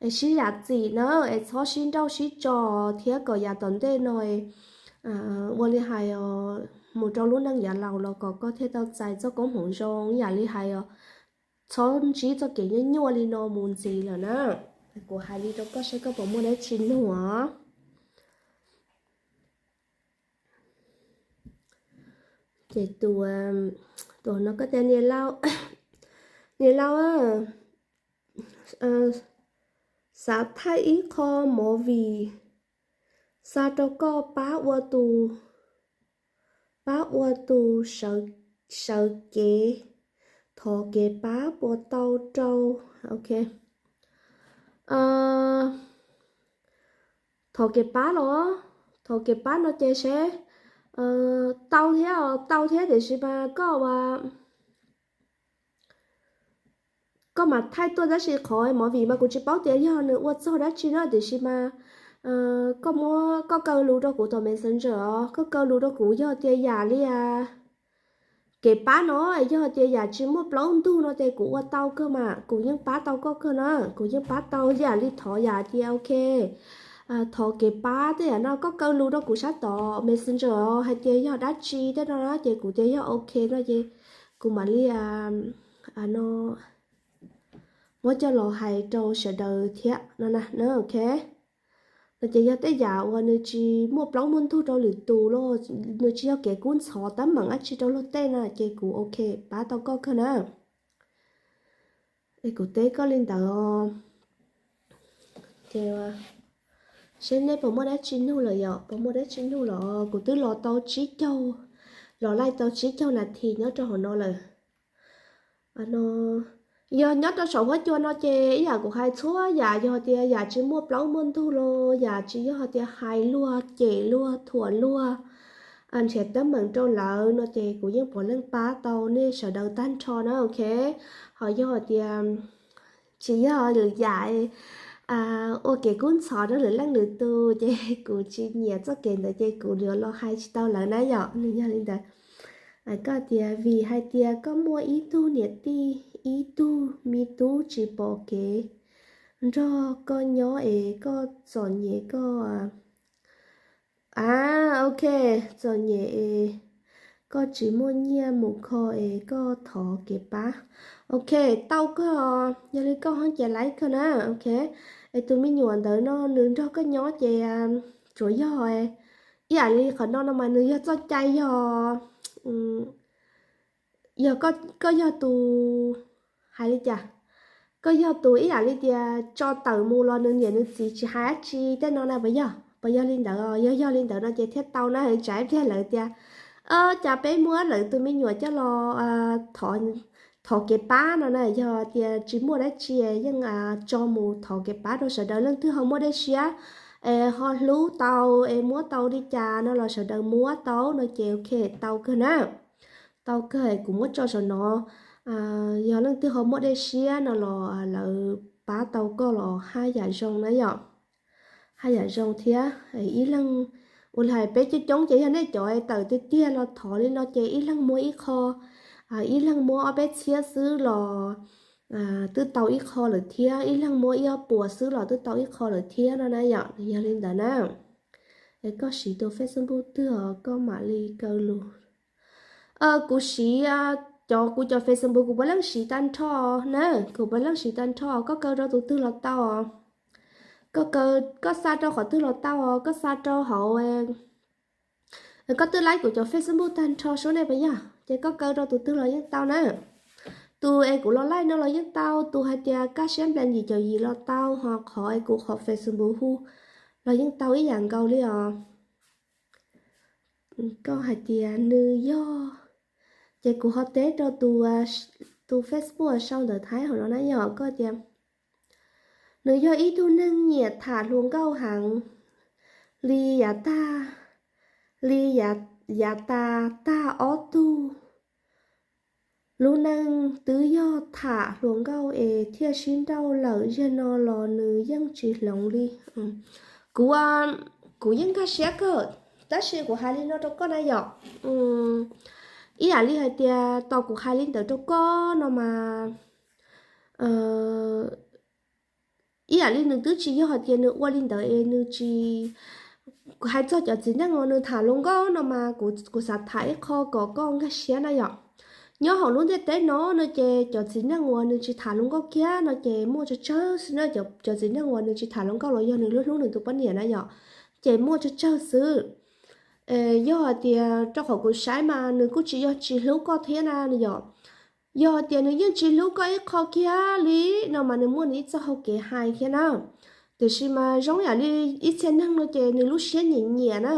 es sib zam txim na, es txhob sib nrauj sib tso thiab kom yav tom ntej no ua li hais mus rau lub neej yav laus los kom koj thiaj tau txais txoj koob hmoov zoo, yam li hais txhob ntsib txoj kev nyuaj nyuaj li no mus ntxiv lawm na. Kuv hais li rau koj saib koj puas muaj dab tsi nug. Ces tus, tus no koj tias niam laus, niam laus, xav thaij ib qho movie xa rau koj pab ua tus, pab ua tus sawv kev, thov kev pab puas tau rau, ok. Thov kev pab los, thov kev pab no ces seb tau thiab, tau thiab tiam sis mas koj ua koj mam thaij tuaj tab sis qhov movie mas kuv tsis paub tias yog nws ua txog dab tsi na tiam sis mas koj muab, koj kaw lus rau kuv tom Messenger os, koj kaw lus rau kuv yog tias yam li kev pab no, yog tias yam tsis muaj plaub ntug no ces kuv ua tau kawg mas kuv yeej pab tau koj kawg na, kuv yeej pab tau yam li thov yam tias ok, thov kev pab tej yam no koj kaw lus rau kuv sab tom Messenger hais tias yog dab tsi tej no na ces kuv tias yog ok no ces kuv mam li no muab coj los hais rau sawv daws thiab no na, ok. No ces yog tej yam uas nws tsis muaj plaub muaj ntug rau lwm tus los nws tsis yog kev kub ntxhov teeb meem dab tsi rau luag tej no ces kuv ok, pab tau koj kawg na. Es kuv teb koj li ntawd os. Ces seb nej puas muaj dab tsi nug lawm yom, puas muaj dab tsi nug lawm? Kuv twb los tau tsib caug, los laij tau tsib caug nas this nyob rau hauv no lawm. Yog nyob rau saum huab cua no ces ib yam kuv hais txhua yam, yog tias yam tsis muaj plaub muaj ntug los yam tsis yog tias hais luag cem luag thuam luag, nrhiav teeb meem rau lawv no ces kuv yeej puav leej pab tau nej sawv daws tag nrho na, ok. Ho yog tias tsis yog lwm yam ua kev kub ntxhov rau lwm leej lwm tus ces kuv tsis nyiam txoj kev ntawd ces kuv yuav los hais tsis tau lawv na yom. Nws yog li ntawd. Koj tias vim hais tias koj muaj ib tug niam tij, ib tug me tub tsis pom kev nrog koj nyob es koj txom nyem koj, a, ok, txom nyem es koj tsis muaj nyiaj mus kho es koj thov kev pab. Ok, tau kawg, yog li koj ho ces laib kawg na, ok. Es tus me nyuam ntawd no nws nrog koj nyob ces tsuas yog ib yam li qhov no no mas nws yog txoj cai, yog, yog koj yog tus, hais li cas, koj yog tus ib yam li tias tso tawm mus los nws niam nws txiv tsis hais dab tsi tej no na, puas yog? Puas yog li ntawd? Yog yog li ntawd no ces thiaj tau na, tsam ib pliag lawv tias, cas peb muab lawv tus me nyuam coj los thov kev pab no na. Yog tias tsis muaj dab tsi yeej tso mus thov kev pab rau sawv daws, leej twg ho muaj dej siab es ho hlub tau es muab tau li cas no los sawv daws muab tau no ces ok, tau kawg na. Tau kawg, kuv muab tso saum no. Yog leej twg ho muaj dej siab no los lawv pab tau koj los haj yam zoo na yom. Haj yam zoo thiab. Ib leeg, ua li hais peb coob coob ces yog nej cov tawm tiag tiag los thov li no ces ib leeg muab ib qho, ib leeg muab ob peb txhiab xwb los twb tau ib qho lawm thiab, ib leeg muab ib ob puas xwb los twb tau ib qho lawm thiab no na yom. Yog li ntawd na, es koj siv tus Facebook twg os koj mam li kaw lus. Kuv siv cov, kuv cov Facebook kuv puav leej siv tag nrho na, kuv puav leej siv tag nrho, koj kaw rau tus twg los tau. Koj kaw, koj xa rau qhov twg los tau, koj xa rau hauv, koj twb laib kuv cov Facebook tag nrho sub nej puas yog, ces koj kaw rau tus twg los yeej tau na. Tus es kuv los laij no los yeej tau, tus hais tias Kaj Siab Nplas Yim Caum Yim los tau, ho qhov es kuv qhov Facebook hu los yeej tau ib yam nkaus li os. Koj hais tias nws yog, ces kuv ho teb rau tus, tus Facebook sau ntawv Thaib hauv no na yog koj tias nws yog ib tug neeg nyiam tham hluas nkauj heev li yav tag, li yav tas tag ob tug lub neej twb yog tham hluas nkauj es thiaj sib nrauj lawm, zaum no los nws yeej tsis hloov li. Kuv, kuv yeej nkag siab kawg, tab sis kuv hais li no rau koj na yom, ib yam li hais tias tos kuv hais li ntawd rau koj no mas ib yam li nws twb tsis yog hais tias nws ua li ntawd es nws tsis, kuv hais txog cov txiv neej uas nws tham hluas nkauj no mas kuv, kuv xav tham ib qho kom koj nkag siab na yom. Nyob hauv lub ntiaj teb no no ces cov txiv neej uas nws tsis tham hluas nkauj kiag no ces muaj tsawg tsawg xwb na, cov txiv neej uas nws tsis tham hluas nkauj los yog nws hlub hlub nws tus poj niam na yom, ces muaj tsawg tsawg xwb. Yog hais tias rau qhov kuv saib mas nws kuj tsis yog tsis hlub koj thiab na yom. Yog hais tias nws yeej tsis hlub koj ib qho kiag li no mas nws muaj nws ib txoj hau kev hais thiab na. Tiam sis mas zoo yam li ib txhia neeg no ces nws lub siab nyiam nyiam na.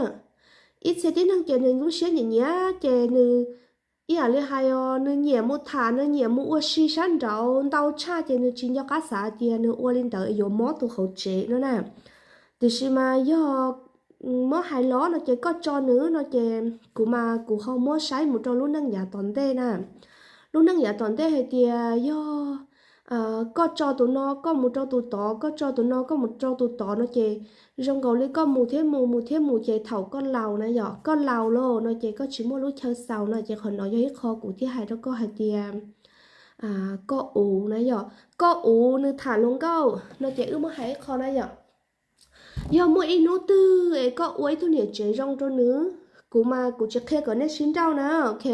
Ib txhia tib neeg ces nws lub siab nyiam nyiam ces nws ib yam li hais os, nws nyiam mus tham, nws nyiam mus ua si sab nraud ntau tshaj ces nws tsis nco qab xav tias nws ua li ntawd yuav mob tus hauv tsev no na. Tiam sis mas yog muab hais los no ces koj tso nws no ces kuv mas kuv ho muab saib mus rau lub neej yav tom ntej na. Lub neej yav tom ntej hais tias yog koj tso tus no koj mus rau tus tod, koj tso tus no koj mus rau tus tod no ces zoo nkaus li koj mus thiab mus, mus thiab mus ces thaum koj laus na yom, koj laus lawm no ces koj tsis muaj lub chaw xaus no ces qhov no yog ib qho kuv thiaj hais rau koj hais tias koj uv na yom, koj uv nws tham hluas nkauj no ces wb muab hais ib qho na yom. Yog muaj ib hnub twg es koj ua ib tug niam tsev zoo rau nws, kuv mas kuv tsis qhia kom nej sib nrauj na, ok.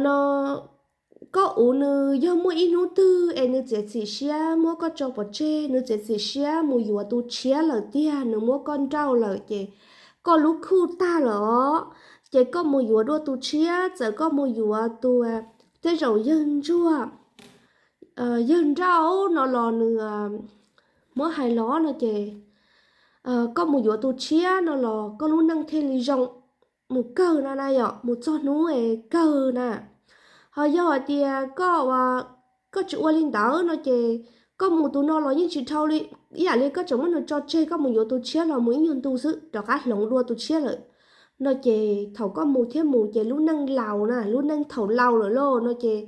No koj uv nws yog muaj ib hnub twg es nws txiav txim siab muab koj tso pov tseg, nws txiav txim siab mus yuav tus tshiab lawm tiag, nws muab koj nrauj lawm ces koj lub khuj tag lawm os. Ces koj mus yuav dua tus tshiab, txawm koj mus yuav tus tej zaum yawg ntsuag, yawg nrauj no los nws muab hais los no ces koj mus yuav tus tshiab no los koj lub neej thiaj li zoo mus kawg no na yom, mus txog hnub es kawg na. Ho yog hais tias koj, koj tsis ua li ntawd no ces koj mus tus no los yeej tsis dhau li, ib yam li koj tseem muab nws tso tseg, koj mus yuav tus tshiab los mus ib nyuag ntu xwb rov qab hloov dua tus tshiab lawm no ces thaum koj mus thiab mus ces lub neej laus na, lub neej thaum laus lawm lauj no ces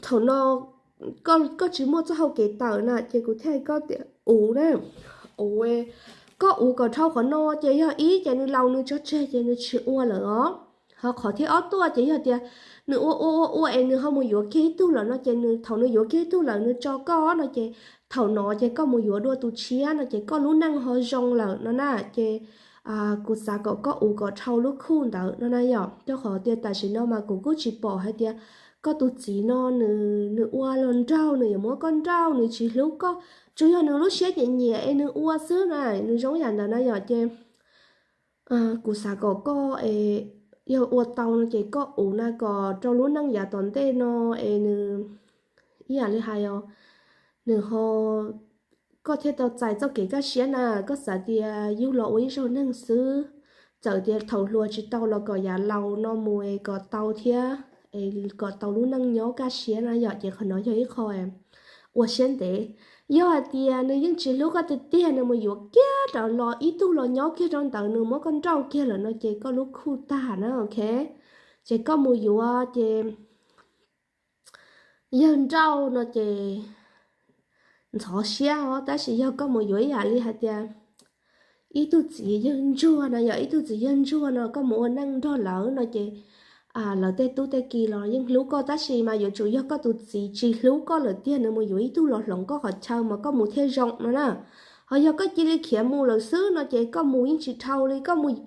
thaum no koj tsis muaj txoj hau kev tawm na ces kuv thiaj hais koj tias uv na, uv, koj uv kom dhau qhov no ces yog ib ces nws laus nws tso tseg ces nws tsis ua lawm os. Ho qhov thib ob tuaj ces yog tias nws ua ua ua ua es nws ho mus yuav kiag ib tug lawm no ces nws thaum nws yuav kiag ib tug lawm nws tso koj no ces thaum no ces koj mus yuav dua tus tshiab no ces koj lub neej ho zoo lawm no na ces kuv xav kom koj uv kom dhau lub khuj ntawd no na yom. Rau qhov tias tam sim no mas kuv kuj tsis pom hais tias koj tus txiv no nws, nws ua los nraug, nws yuav muab koj nrauj, nws tsis hlub koj, tsuas yog nws lub siab nyiam nyiam es nws ua xwb na, nws zoo yam ntawd na yom ces kuv xav kom koj es yog ua tau no ces koj uv na kom rau lub neej yav tom ntej no es nws ib yam li hais os, nws ho, koj thiaj tau txais txoj kev kaj siab na. Koj xav tias yug los ua ib zaug neeg xwb, txawm tias thaum hluas tsis tau los kom yav laus no mus es kom tau thiab, es kom tau lub neej nyob kaj siab na yom ces qhov no yog ib qho ua siab ntev. Yog hais tias nws yeej tsis hlub koj tiag tiag, nws mus yuav kiag rau los ib tug los nyob kiag rau ntawd, nws muab koj nrauj kiag lawm no ces koj lub khuj tag na, ok. Ces koj mus yuav ces yawg nrauj no ces ntxhov siab os, tab sis yog koj mus yuav ib yam li hais tias ib tug txiv yawg ntsuag no yom, ib tug txiv yawg ntsuag no koj mus ua neej nrog lawv no ces lawv tej tub tej ki los yeej hlub koj, tab sis mas yuav tsum yog koj tus txiv tsis hlub koj lawm tiag, nws mus yuav ib tug los hloov koj qhov chaw mas koj mus thiaj zoo no na. Ho yog koj cia li khiav mus lawm xwb no ces koj mus yeej tsis dhau li, koj mus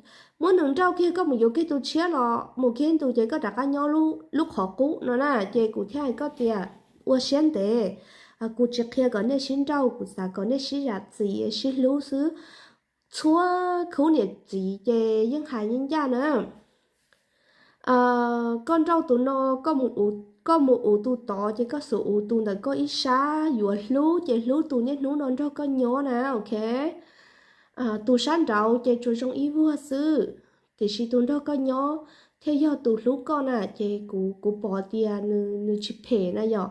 muab nws nrauj kiag koj mus yuav kiag tus tshiab los mus kiag ntu ces koj rov qab nyob lub qhov qub no na. Ces kuv thiaj hais koj tias ua siab ntev, kuv tsis qhia kom nej sib nrauj, kuv xav kom nej sib zam txim sib hlub xwb. Txhua khub niam txiv ces yeej hais ncaj ncaj na. Koj nrauj tus no, koj mus uv tus tod ces koj xub uv tus ntawm koj ib sab, yuav hlub ces hlub tus niaj hnub no nrog koj nyob na, ok. Tus sab nraud ces tsuas zoo ib vuag xwb, tiam sis tus nrog koj nyob thiaj yog tus hlub koj na. Ces kuv, kuv pom tias nws, nws tsis phem na yom.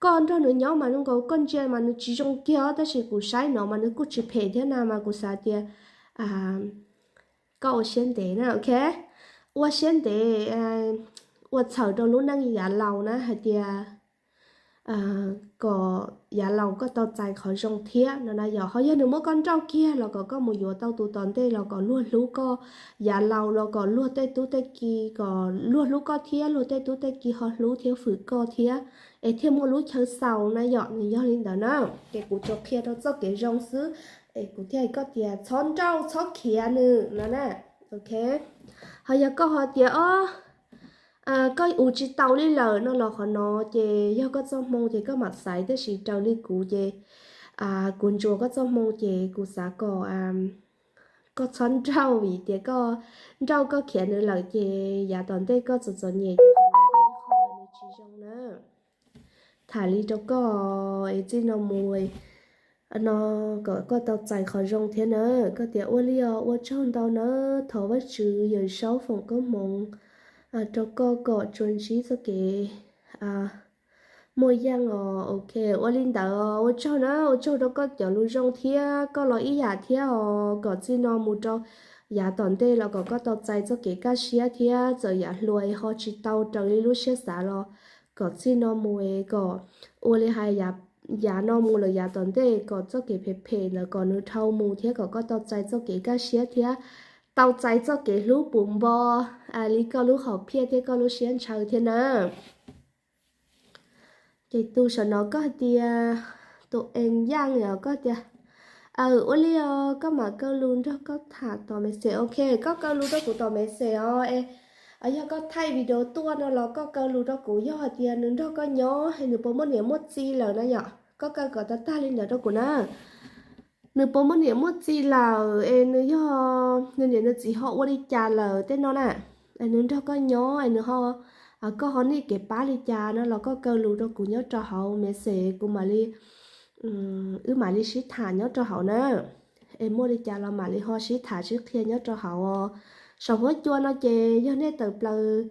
Koj nrog nws nyob mas zoo nkaus koj ntsia mas nws tsis zoo kiag, tab sis kuv saib no mas nws kuj tsis phem thiab na, mas kuv xav tias koj ua siab ntev na, ok. Ua siab ntev, ua txhawm rau lub neej yav laus na hais tias kom yav laus koj tau txais qhov zoo thiab no na yom. Ho yog nws muab koj nrauj kiag los kom koj mus yuav tau tus tom ntej los kom luag hlub koj, yav laus los kom luag tej tub tej ki kom luag hlub koj thiab luag tej tub tej ki ho hlub thiab fwm koj thiab, es thiaj muaj lub chaw xaus na yom. Nws yog li ntawd na, ces kuv tsuas qhia rau txoj kev zoo xwb, es kuv thiaj hais koj tias txhob nrauj txhob khiav nws no na, ok. Ho yog koj ho tias o koj ua tsis tau li lawm no los qhov no ces yog koj txoj hmoo ces koj mam xaiv, tab sis raws li kuv ces kuv ntsuas koj txoj hmoo ces kuv xav kom koj txhob nrauj, vim tias koj nrauj koj khiav nws lawm ces yav tom ntej koj txom txom nyem ces nws tsis zoo na. Tham li rau koj es txij no mus no kom koj tau txais qhov zoo thiab na. Koj tias ua li os, ua tsaug ntau na, thov Vajtswv Yawm Saub foom koob hmoov rau koj kom tsuas ntsib txoj kev muaj yeej os, ok. Ua li ntawd ua tsaug na, ua tsaug rau koj cov lus zoo thiab koj los ib yam thiab os, kom txij no mus rau yav tom ntej los kom koj tau txais txoj kev kaj siab thiab txawm yav hluas ho tsis tau raws li lub siab xav los kom txij no mus es kom ua li hais yav no mus lawm yav tom ntej kom txoj kev phem phem ntawd kom nws dhau mus thiab kom koj tau txais txoj kev kaj siab thiab tau txais txoj kev hlub puv npo li koj lub hom phiaj thiab koj lub siab ntshaw thiab na. Ces tus saum no koj hais tias tus Ees Yaj os, koj tias aw ua li os, koj mam kaw lus nrog koj tham tom message, ok, koj kaw lus rau kuv tom message os es Yog koj thaij video tuaj no los koj kaw lus rau kuv, yog hais tias nws nrog koj nyob es nws puas muaj niam muaj txiv lawm na yom, koj kaw kom tag tag li ntawd rau kuv na. Nws puas muaj niam muaj txiv lawm es nws yog, nws niam nws txiv ho ua li cas lawm tej no na. Es nws nrog koj nyob es nws ho, koj ho niaj kev pab li cas no los koj kaw lus rau kuv nyob rau hauv message, kuv mam li, wb mam li sib tham nyob rau hauv na. Es muaj li cas los mam li ho sib tham sib qhia nyob rau hauv. Saum huab cua no ces yog nej tawm plaws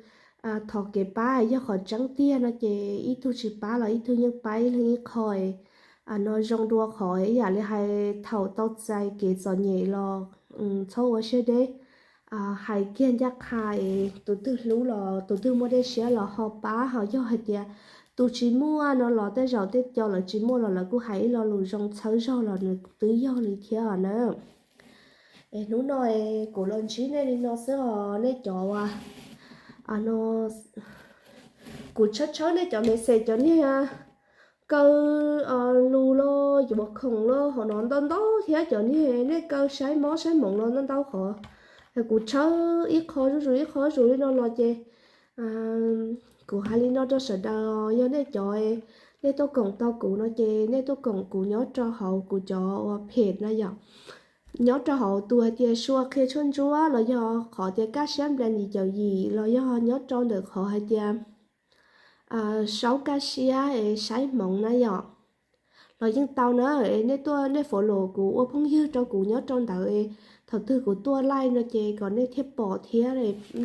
thov kev pab, yog qhov tseeb tiag no ces ib tug tsis pab los ib tug yeej pab ib leeg ib qho. No zoo dua qhov ib yam li hais thaum tau txais kev txom nyem los txhob ua siab deb, hais kiag ncaj qha es tus twg hlub los tus twg muaj dej siab los ho pab, ho yog hais tias tus tsis muaj no los tej zaum tej co lawv tsis muaj los lawv kuj hais ib lo lus zoo txhawb zog los nws twb yog li thiab na. Es hnub no kuv los ntsib nej li no xwb os nej cov, no kuv tshawb tshawb nej cov message cov niag kaw lus los yuav khoom los hauv no ntau ntau thiab cov niag nej kaw saib mob saib hmoov los ntau ntau qhov. Kuv tshawb ib qho zuj zus ib qho zuj zus li no los ces kuv hais li no rau sawv daws, yog nej cov, nej tuaj koom tau kuv no ces nej tuaj koom kuv nyob rau hauv kuv cov ua phem na yom. Nyob rau hauv tus hais tias sua qhia tshuaj ntsuab los yog qhov tias kaj siab nplas yim caum yim los yog nyob rau ntawm qhov hais tias saub kaj siab es saib hmoov na yom, los yeej tau na. Es nej tuaj nej follow kuv ua phooj ywg rau kuv nyob rau ntawd es thaum twg kuv tuaj live no ces kom nej thiaj pom thiab.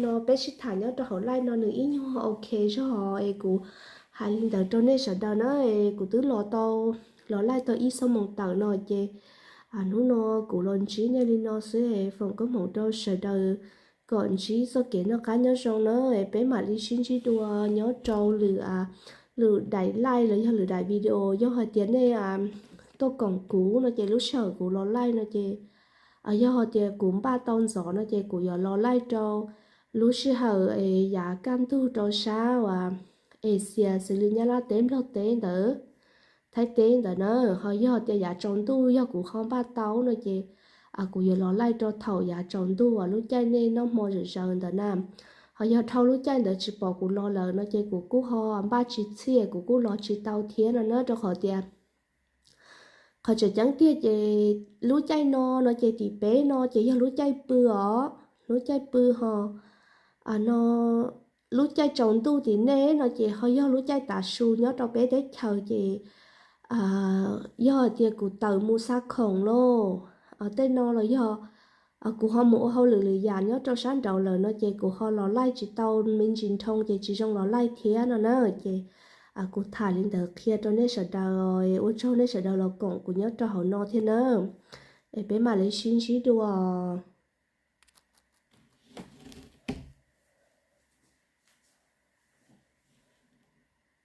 No peb sib tham nyob rau hauv live no nws ib nyuag ok zog es kuv hais li ntawd rau nej sawv daws na. Es kuv twb los tau, los live tau ib xuab moos tawm no ces hnub no kuv los ntsib nej li no xwb es foom koob hmoov rau sawv daws kom ntsib txoj kev noj qab nyob zoo na. Es peb mam li sib ntsib dua nyob rau lwm, lwm daim live los yog lwm daim video. Yog hais tias nej tuaj koom kuv no ces lub sij hawm kuv los live no ces, yog hais tias kuv npaj tau ntxov no ces kuv yuav los live rau lub sij hawm es yav kaj ntug rau sab uas Asia xws li Nyab Laj teb Nplog teb ntawd, Thaib teb ntawd na. Ho yog tias yav tsaus ntuj yog kuv ho npaj tau no ces kuv yuav los live rau thaum yav tsaus ntuj uas lub caij nej noj hmo zom zaws ntawd na. Ho yog dhau lub caij ntawd tsis pom kuv los lawm no ces kuv kuj ho npaj tsis txhij kuv kuj los tsis tau thiab no na, rau qhov tias qhov tseem ceeb tiag ces lub caij no no ces tim peb no ces yog lub caij pw os, lub caij pw ho no lub caij tsaus ntuj tim nej no ces ho yog lub caij tav su nyob rau peb teb chaws ces yog hais tias kuv tawm mus xa khoom lauj, tej no los yog kuv ho mus ua hauj lwm lwm yam nyob rau sab nraud lawm no ces kuv ho los live tsis tau me ntsis nrhoo ces tsis zoo los live thiab no na. Ces kuv tham li ntawd qhia rau nej sawv daws, ua tsaug nej sawv daws los koom kuv nyob rau hauv no thiab na. Es peb mam li sib ntsib dua.